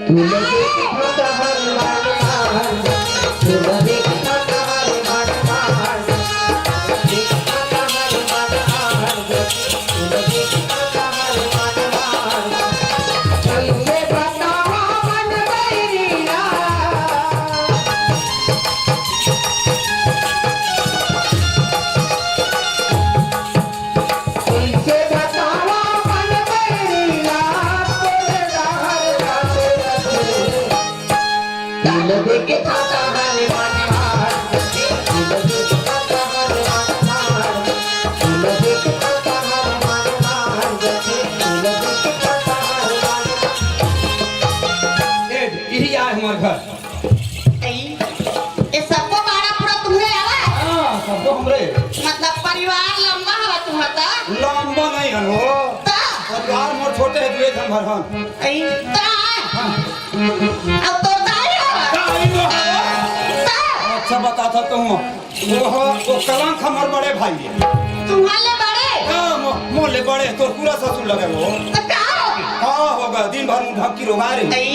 तू लगे के खाता हर मन मार, तू लगे के खाता हर मन मार, लगे के खाता हर मन मार, तू लगे के खाता हर मन मार। कइसे बतावंव मन बइरी ला। कइसे बतावंव मन बइरी ला, तोरे रहर रात रते। दिल देके खाता हर मन मार, दिल देके खाता हर मन मार, दिल देके खाता हर मन मार, दिल देके खाता हर मन मार। ए, इही आय हमर घर। ए, ए सबो बाड़ा पूरा तुम्हरे आवा? हाँ, सबो हमरे। मतलब परिवार लंबा हवा तुम्हर त? लंबा नहीं हन हो। त? परिवार मोर छोटे हे, दुए झन भर हन। ए, त? हाँ। अब तोर दाई हवा? दाई तो हवा। त? अच्छा बताथंव तो हूँ। वो ह-, वो कलंक हमर बड़े भाई हे। तुम्हर ले बड़े? हाँ, मो-, मोर ले बड़े, तोर पूरा ससुर लगे वो। त का होगे? का होगे? दिन भर मुंह ढक के रोगा रही। अई,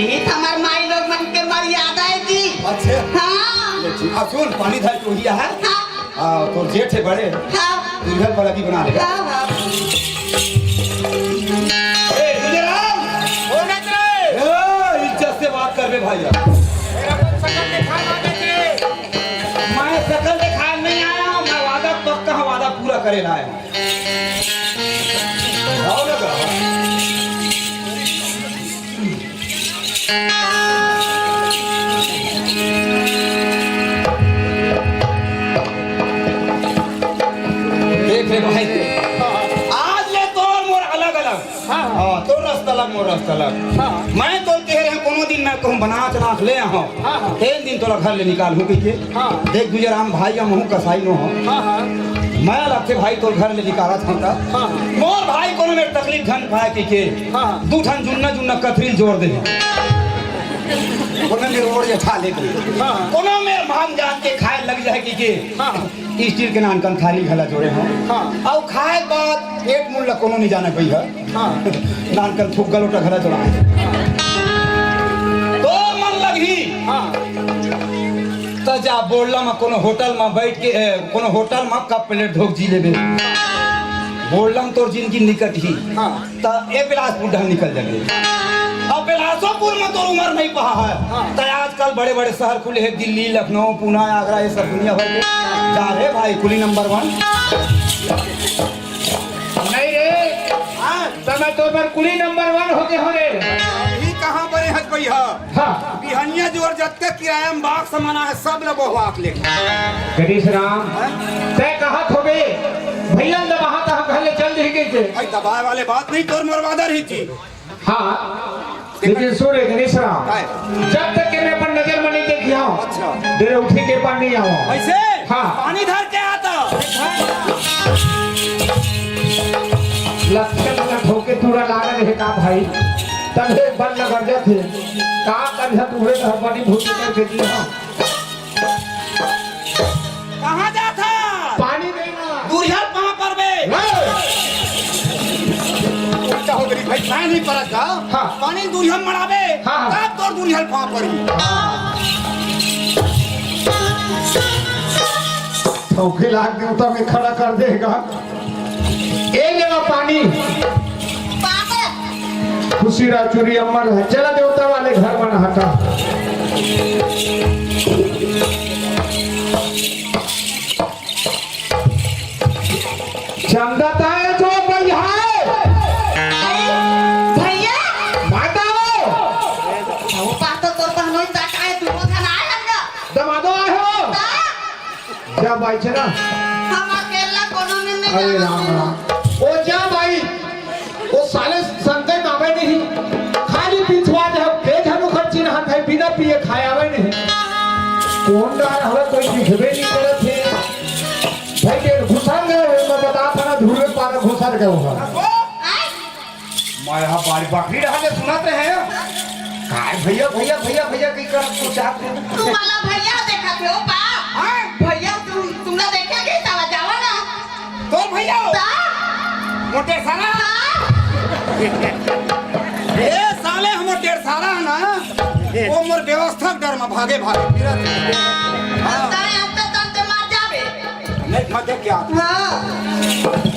इही त हमर माई लोग मन के मर्यादा हे जी। अच्छा। हाँ। ले ठीक। आ सुन, पानी धर के उहिया हे। हाँ। आ, तोर जेठ हे बड़े। हाँ। दुल्हन पर अभी बना ले। हाँ, हाँ। ए, दुल्हन! ओ मित्र! ए, इज्जत से बात करबे भाई। मेरा कोई शकल दिखा ना दे। मैं शकल दिखाय नहीं आया हूँ, मैं वादा पक्का हूँ, वादा पूरा करे ला आया हूँ। आओ ना, आओ। रस तलक। हाँ। मैं तो कह रहे हैं, कोनो दिन मैं कहूँ बनाच नाच ले आऊँ। हाँ, हाँ। एक दिन तोला घर ले निकाल हूँ कहिके। हाँ। देख दुजराम भाई, हम हूँ कसाई नो हो। हाँ, हाँ। मैं लगथे भाई तोर घर ले निकालत हूँ त। हाँ, हाँ। मोर भाई कोनो मेर तकलीफ झन पाए कहिके। हाँ, हाँ। दू ठन जुन्ना जुन्ना कथरी जोड़ दे। कोनो मेर ओड़ ये ठा ले दे। हाँ, हाँ। कोनो मेर भांग जान के खाए लग जाए कहिके। हाँ, हाँ। स्टील के नानकन थाली घला जोड़े हूँ। हाँ। अउ खाए के बाद पेट मुल्ला कोनो नहीं जाने भैया। हाँ। नानकन फुग्गा लोटा घला जोड़ा। तो मन लगही। हाँ। त जा बोलला म कोनो होटल म बैठ के, ए, कोनो होटल म कप प्लेट धोक जी लेबे। बोलला म तोर जिंदगी निकट ही। हाँ। त ए बिलासपुर ढंग निकल जाबे। अब बिलासपुर म तोर उमर नहीं पहा है। हाँ। त आजकल बड़े-बड़े शहर खुले हैं, दिल्ली, लखनऊ, पुणे, आगरा, ये सब दुनिया भर के। जा रे भाई, कुली नंबर वन। नहीं रे। हाँ। त मैं तो पर कुली नंबर वन होके हो रे। अभी कहाँ बने हज भैया? हाँ। बिहनिया जोर जत्ते किराया में बाग समाना है, सब ल बोहवा के ले। गणेश राम, हाँ? तय कहत होबे, भैया दबाहा त हम घर ले चल देही कहिके। भाई दबाए वाले बात नहीं, तोर मोर वादा रही थी। हाँ, लेकिन सुन रे गणेश राम, काय? जब तक के मैं अपन नजर में नहीं देखी हूँ, अच्छा। डेरे उठी के पानी नहीं आवा। कैसे? हाँ। पानी धर के आता। लक्षण में ठोके तूरा लागल है का भाई? तब एक बार न गरजत है। का कर है तूरे घर पानी भूत करके जी हाँ। कहाँ जात हस? पानी देना। दूरिहा पाँव परबे। हाँ। उल्टा हो गई भाई, पानी नहीं परत का? हाँ। पानी दूरिहा मड़ाबे, हाँ, हाँ। तब तोर दूरिहा पाँव परही। चौकी लाग देवता में खड़ा कर देगा। ए लेवा पानी। खुशी रहा, चूरी अमर है। चला देवता वाले घर बना हटा। चंदा ताए तो बलिहार। भैया। माता हो। वो बात तो तोर बहनोई ताकाए, तू वो धन आए हम ना। दमादो आए हो। ता? जा भाई चला। हम अकेला कोनो में नहीं अरे जाना राम है। राम। ओ जा भाई। ओ साले संगई में आवे नहीं। खाली पिछवा दे हम, तेज हम खर्ची ना है, बिना पिए खाए आवे नहीं। कौन डाल हमें कोई दिखबे नहीं करत है। भाई के घुसा गए, मैं बता था ना, धुरवे पारा घुसा गए हुआ। मैं यहाँ बारी बकरी डहार ले सुनत रहे। काय भैया, भैया, भैया, भैया, कहीं कर तू चाहत रहे। तू वाला भैया देखा थे, ओ बा। हाँ? भैया, तू, तुमने देखे कि साला जावा ना? तोर भैया हो? ता? मोटे साला? हाँ? ए साले, हम डेढ़ साला है ना, वो मोर व्यवस्था के डर में भागे, भागे फिरत। हाँ। तारे अब तो तब ते मर जाबे। नहीं, मत देख क्या? हाँ।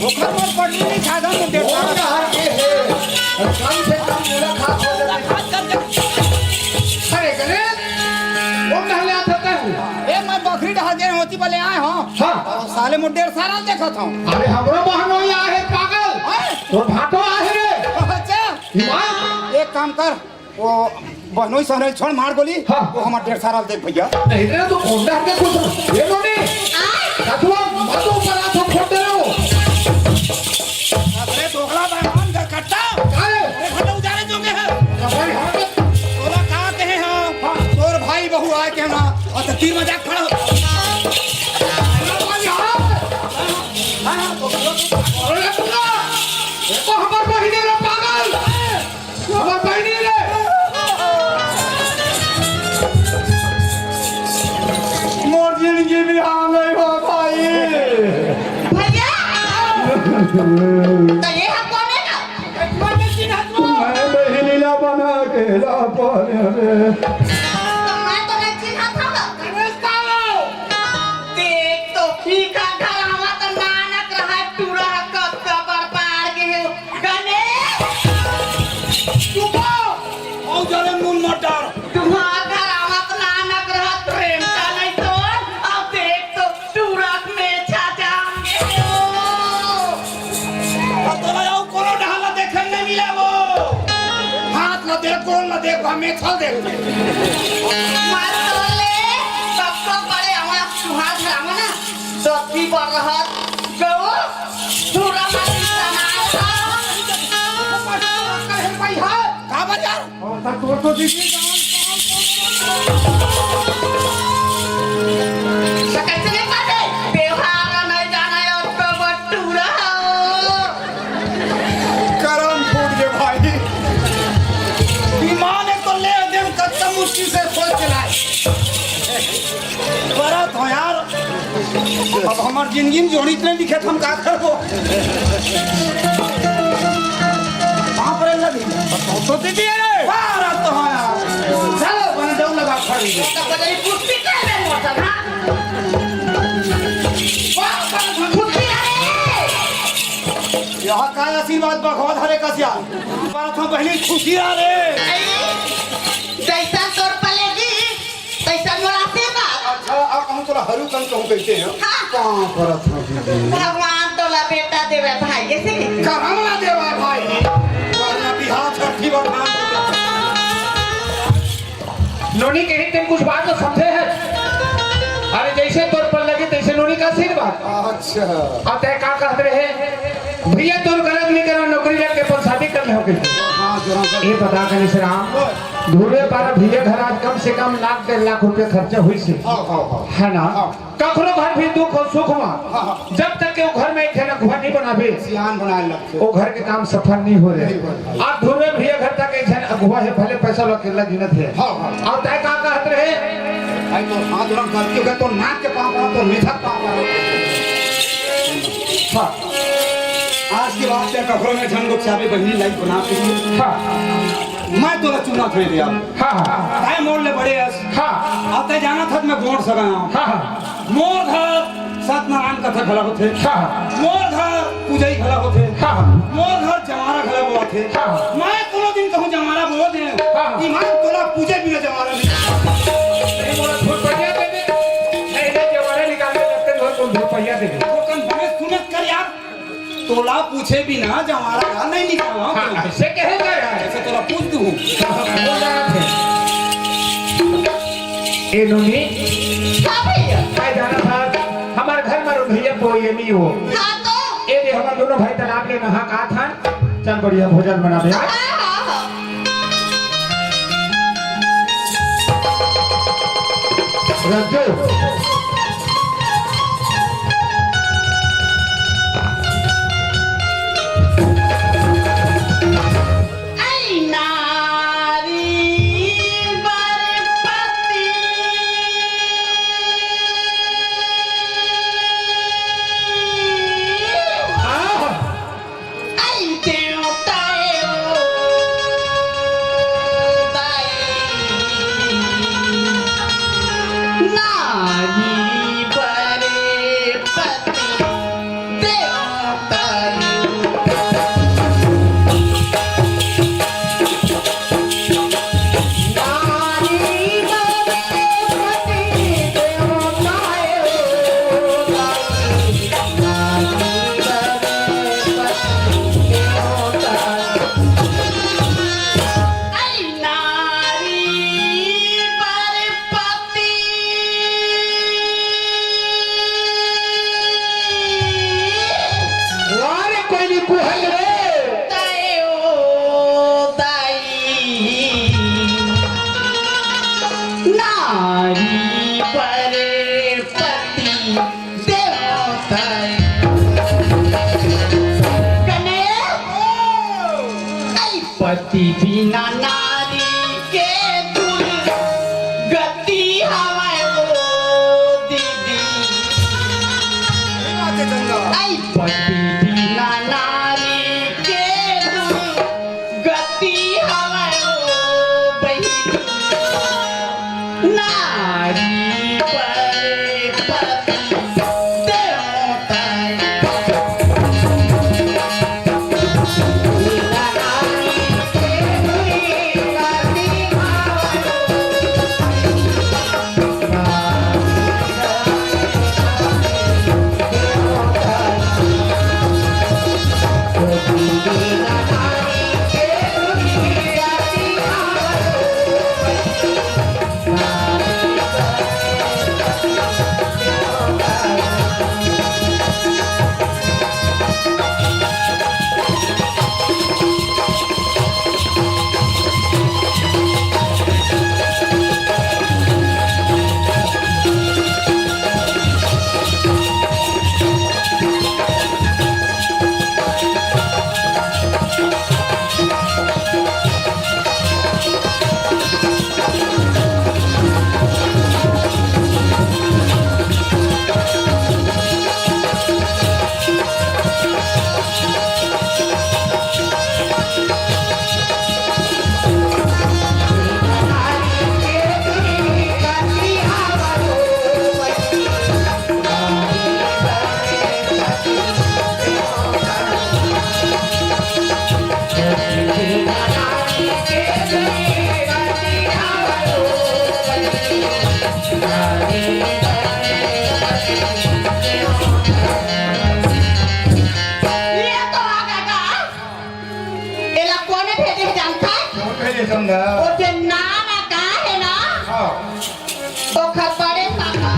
ओखर मोर पटरी नहीं खादा, तो वो देखा। कहाँ के है? कम से कम मुलाकात हो जाए। अरे, गणेश, वो महले आता है। ए, मैं बकरी डहार दे होती बोले आए हो। हाँ। और साले मोर डेढ़ साल देखत हूँ। अरे, हमरो बहन वही आए है, पागल। हाँ? तो भाटो आए रे। अच्छा। ईमान। एक काम कर, वो बहनोई सहनोई छोड़, मार गोली। हाँ। वो हमार डेढ़ साल देख भैया। नहीं रे, तो कोंडा के कुछ ये नोनी। कतुआ मत ऊपर आ, तो फोड़ दे रहे हो। अरे दोगला बैमान का कट्टा। काहे? अरे घर उजारे जोगे हैं। भाई, हाँ। तोला का कहे हैं? हाँ। तोर भाई बहू आए के ना, और तो तीर मजाक खड़ा हो। हाँ, हाँ, तो अरे, ये तो हमार बहिनी रे, पागल। हमर बहिनी रे। मोर जिंदगी बिहान गई हो भाई। भैया, तो ये हम कौन है ना? कौन है चिन्ह तू? मैं बहिनी ला बना के ला पाने रे। तो मैं तो नहीं चिन्ह था। अरे सालो। देख तो फीका घरावा तो नानक रहा टूरा कब कबर पार के हो। गणेश! चुप हो! औ जरे मुन मत डार। तुम्हार घर आवत नानक रहत प्रेम का नहीं तो, अब देख तो टूरक में छा जाएंगे। अब तोला आउ कोनो ढाला देखे नहीं मिला वो। हाथ ला देख, गोड़ ला देख, वहाँ में छल देख। मत तोले, सबको बड़े हमारा तुम्हार घर आवा ना, सती पर रहत गऊ। पूरा मस्ती सनाल हो। करे भाई, हाँ। तो, तो दीदी, तो कैसे नहीं पाते? बेवहार नहीं जाना है, अब तो बटूरा हो। करम फूट गे भाई। ईमान हे तो ले दे, कतका मुश्किल से खोज के लाए। परत हों यार, अब हमर जिंदगी में जोड़ी इतने दिखे, हम का करबो? कहाँ पर लगी? तो दीदी रे। परत हों यार। चलो, बने दौड़ लगा खड़ी। तो बजाई कुश्ती कर ले मोटर, हाँ? वाह, परत हों। कुश्ती करे। यहाँ का आशीर्वाद बखवा धरे कसिया। परत हों बहिनी खुशी आ रे। जैसा तोर पलेगी, तैसा मोर आशीर्वाद। अच्छा, अब हम तोला हरू कन कहूँ कहते हैं। हाँ। कहाँ परत हों दीदी? भगवान तोला बेटा देवे भाई, ऐसे कहते हैं। करम ना देवा भाई। वरना बिहार छठी बरमान। नोनी कही, तुम कुछ बात तो समझे है। अरे, जैसे तोर पर लगे, तैसे नोनी का आशीर्वाद। अच्छा। अब तय का कहत रहे? भैया, तोर गलत नहीं करा, नौकरी लग के अपन शादी कर ले हो गई। हाँ, जरा सा। ये बता कनी से राम, धुर्वे पारा भैया घर आज कम से कम लाख डेढ़ लाख रुपया खर्चा हुई से। हाँ, हाँ, हाँ। है ना? हाँ। कखनो घर भी दुख हो, सुख हो, हाँ, हाँ। जब तक के वो घर में एक है ना, घर नहीं बनाबे, सियान बनाए लगते। वो घर के काम सफल नहीं हो रहे। नहीं हो रहे। आज धुर्वे भैया घर तक एक झन अगुवा है, भले पैसा लो अकेला गिनत है। हाँ, हाँ। और तय का कहत रहे? भाई तो हाथ जोड़ा गलती हो गया तो नाक के पाँव पड़ा तो निधक पाँव पड़ा। हाँ। आज के बाद ते कखरो में झन को चाबी बहिनी लाइफ बना के। हाँ। मैं तो चुना थे यार। हाँ, हाँ। तय मोर ले बड़े अस। हाँ। अब तय जाना था मैं गोड़ सगा हूँ। हाँ, हाँ। मोर घर सत्यनारायण कथा घला होथे। हाँ। मोर घर पूजई घला होथे। हाँ। मोर घर जमारा घला बोआथे। हाँ। मैं कोनो दिन कहूँ जमारा बोल दे। हाँ। ईमान तोला पूजे बिना जमारा नहीं। नहीं बोला, धुरपैया दे दे। नहीं, नहीं, जमारा निकाल दे, जब तक घर को धुरपैया दे दे। तो कन बने सुनत कर यार। तोला पूछे बिना जमारा ला नहीं निकाला। हाँ, ऐसे कहेगा यार। ऐसे तोला पूछ दूँ। बोल रहा है। ए नोनी। हाँ भैया। मैं जाना था, हमारे घर में भैया कोई ये नहीं हो। हाँ तो? ए दे, हमारे दोनों भाई तालाब ले नहा का था। चल बढ़िया भोजन बना दे। हाँ, हाँ, हाँ। रज्जो। ऐ नारी बरपति। आह। ऐ देवता ओ दाई, नारी बरपति देवता ओ। अरे कोई नहीं कुहक रे। तय ओ दाई, नारी बरपति देवता। कने, ऐ पति बिना नारी के दुर्गति हवय ओ दीदी। ऐ पति बिना नारी के दुर्गति हवय ओ बहिनी। नारी बरपति देवता। ये तो आ गा गा। एला कोने भेजे हे जानथस? कोन भेजे समझा? ओ जे नाम का हे ना? हाँ। ओखर बड़े पापा।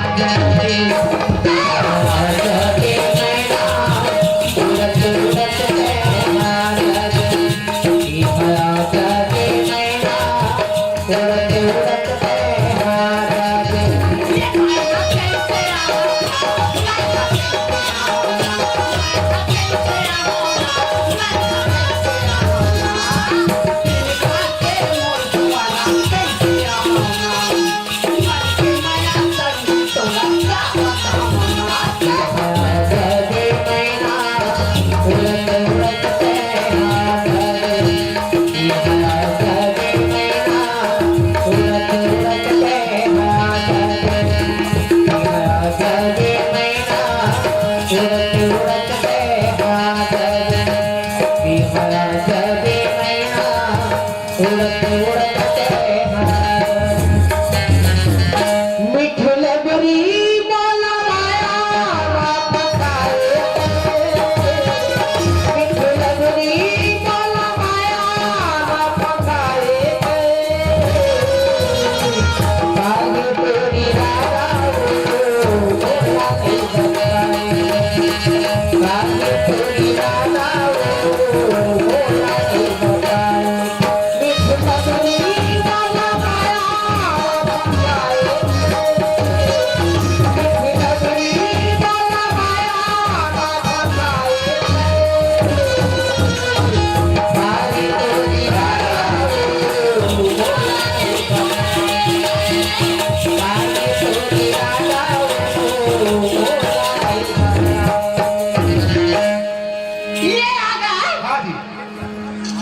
ये आ गा। हाँ जी।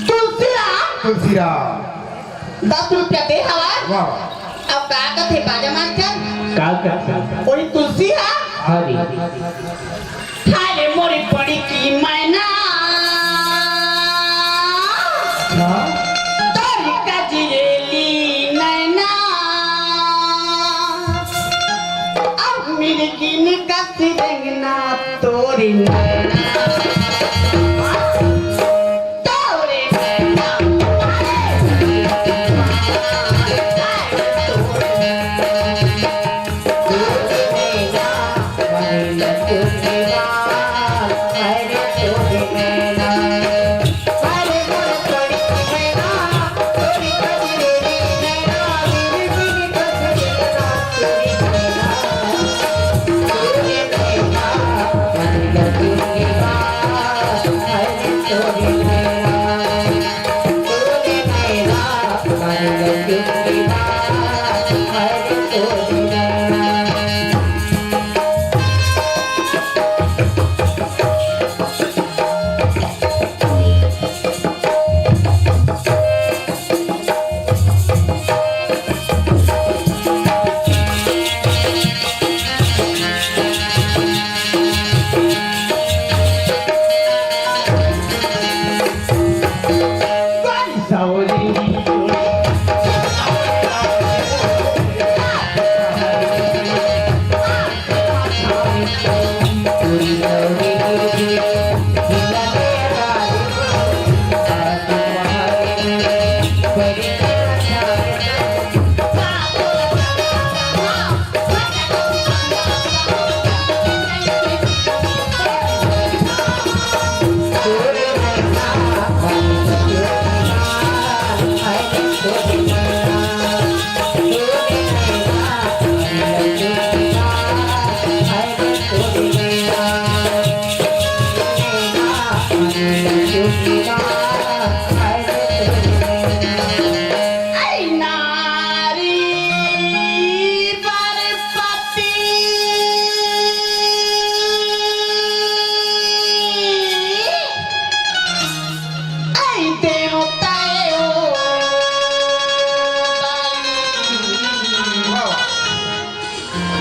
तुलसीराम। तुलसीराम। दस रुपया दे हवा। वाह। अब का कथे बाजा मास्टर? का कथे? ओही तुलसी हा? हाँ जी। खाले मोरी बड़ी की मैना। हाँ। तोरी का जिरेली नैना। अब मिर्गिन का सिरंगना तोरी नैना। तोरी नैना।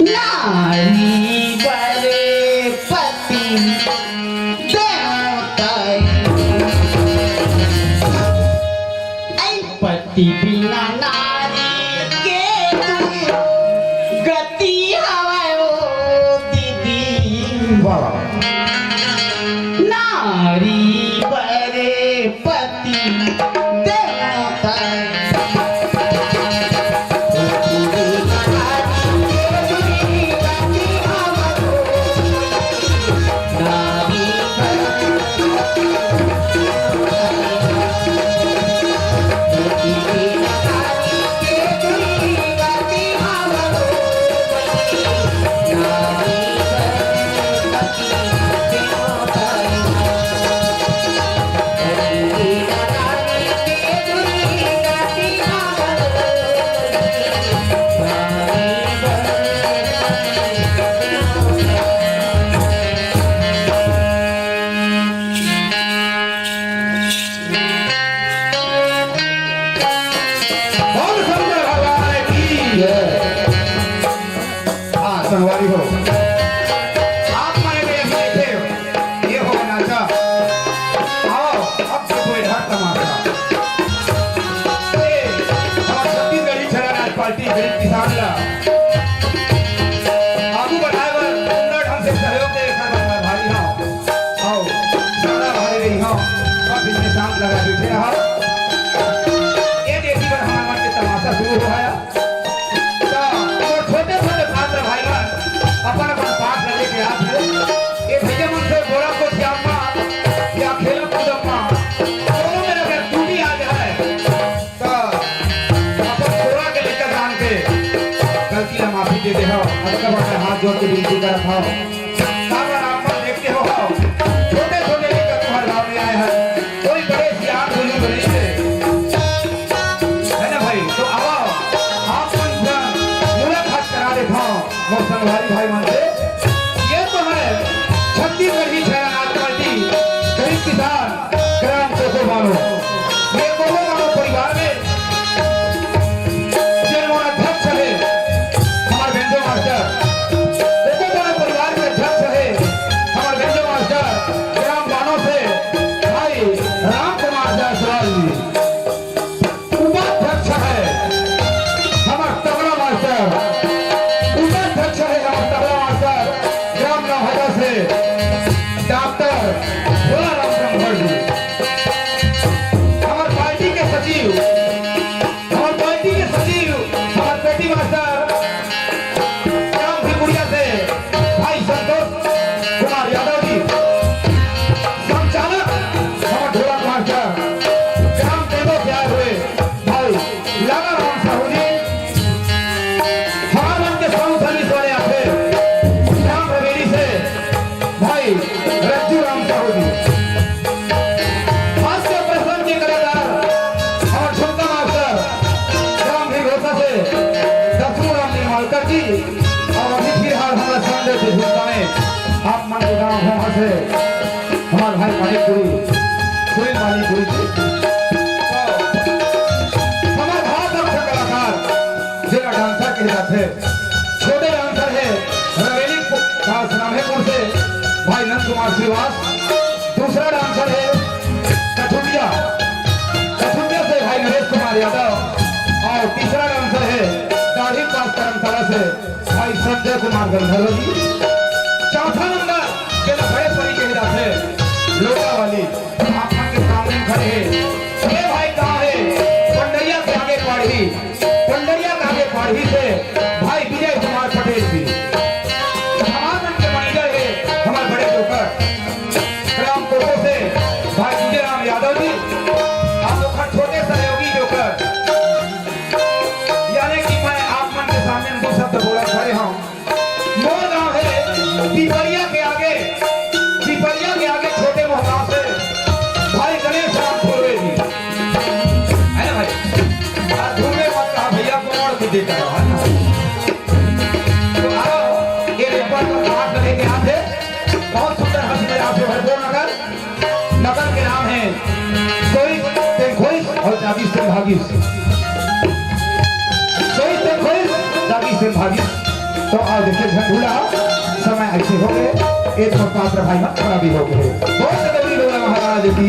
नारी बर पति देवता। ऐ पति बिना नारी के दुर्गति। वाह, वाह। नारी बर पति देवता। बोल शंकर भगवान की जय। हाँ, संगवारी हो, आप मन ये देखे हो, ये हो नाचा। आओ, अब तो कोई हर तमाशा। ये हमार छत्तीसगढ़ी छेड़ा नाच पार्टी गरीब किसान ला आगू बढ़ाए बर पूरा ढंग से सहयोग दे, एकर बर मैं भारी हूँ। आओ, सदा भारी रही हूँ, अब इसमें शांत लगा बैठे रहो। ये देखी बर हमारे मन के तमाशा शुरू हुआ है। तो वो छोटे छोटे पात्र भाई मन अपन अपन पात्र लेके आत हे। ये भैया मन से बोला को श्यामा या खेलो कूदम्मा, दोनों में अगर टूटी आ जाए तो अपन थोड़ा के लेकर जान के गलती ला माफी दे दे हो। अतका बड़ा हाथ जोड़ के विनती करत हो। काबर आप मन देखते हो, हो, छोटे छोटे लेकर तुम्हारे गाँव में आए हैं, कोई बड़े से आठ बुजुर्ग नहीं थे, है ना भाई? तो आओ, आप मन पूरा मुलाकात करा देता हूँ मोर संगवारी भाई मन से। ये तो है छत्तीसगढ़ी छेड़ा नाच पार्टी, गरीब किसान, ग्राम कोको मानो। ये कोको मानो परिवार में जेन मोर अध्यक्ष हे, हमार बेंजो मास्टर, कोको मानो परिवार के अध्यक्ष हे हमार बेंजो मास्टर, ग्राम मानो से भाई राम कुमार जायसवाल जी। उपाध्यक्ष हे हमार तबला मास्टर, उपाध्यक्ष हे हमार तबला मास्टर, ग्राम नौहदा से डॉक्टर भोला राम ब्रह्मभट्ट जी। हमार पार्टी के सचिव, हमार पार्टी के सचिव, हमार पेटी मास्टर, ग्राम भिकुड़िया से भाई संतोष कुमार यादव जी, संचालक हमार ढोलक मास्टर, ग्राम टेंगो से आए हुए भाई लाला राम साहू जी, हमार मन के साउंड सर्विस वाले आथे ग्राम हवेली से भाई रज्जू राम साहू जी, हास्य प्रसंग के कलाकार हमार झुमका मास्टर ग्राम भिलघोसा से दसरू राम निर्मलकर जी, और अभी फिलहाल हमारा संजय से झुमका में आप मन के गाँव होमा से हमार भाई मानिकपुरी, सुनील मानिकपुरी जी। तो हमार भाषा के कलाकार जेला डांसर कहे जाथे, छोटे डांसर हे रवेली पु-, का रामहेपुर से भाई नंद कुमार श्रीवास, दूसरा डांसर हे कठुटिया, कठुटिया से भाई नरेश कुमार यादव और तीसरा डांसर हे दाढ़ी पास करमतला से भाई संजय कुमार गंधर्व जी। चौथा नंबर जेला बड़े परी कहे जाथे लोटा वाली, आप मन के सामने खड़े हे। ये भाई कहाँ हे? पंडरिया के आगे पाड़ी, पंडरिया के आगे पाड़ी से भाई विजय कुमार पटेल जी। हमार मन के मैनेजर हे हमार बड़े जोकर ग्राम कोको से भाई विजय राम यादव जी। आप लोग छोटे सहयोगी जोकर, यानी कि मैं आप मन के सामने दो शब्द बोला खड़े हूँ। मोर गांव हे पिपरिया के आगे, पिपरिया के आगे छोटे मोहगांव से भाई गणेश राम थोरवे जी, है ना भाई? और घूमे मत कहा भैया, को और भी देता रहा, है ना? तो आओ, ये एक बार तो हाथ लगे के हाथ है, बहुत सुंदर हंसी मजाक से भरपूर नगर। नगर के नाम है सोईस तेंखोईस और जाबीस तेंभागीस। सोईस तेंखोईस, जाबीस तेंभागीस। तो आओ देखिए झंडूला, समय ऐसे हो गए, एक और पात्र भाई मत खड़ा भी हो गए। बोल जगदीश महाराज की।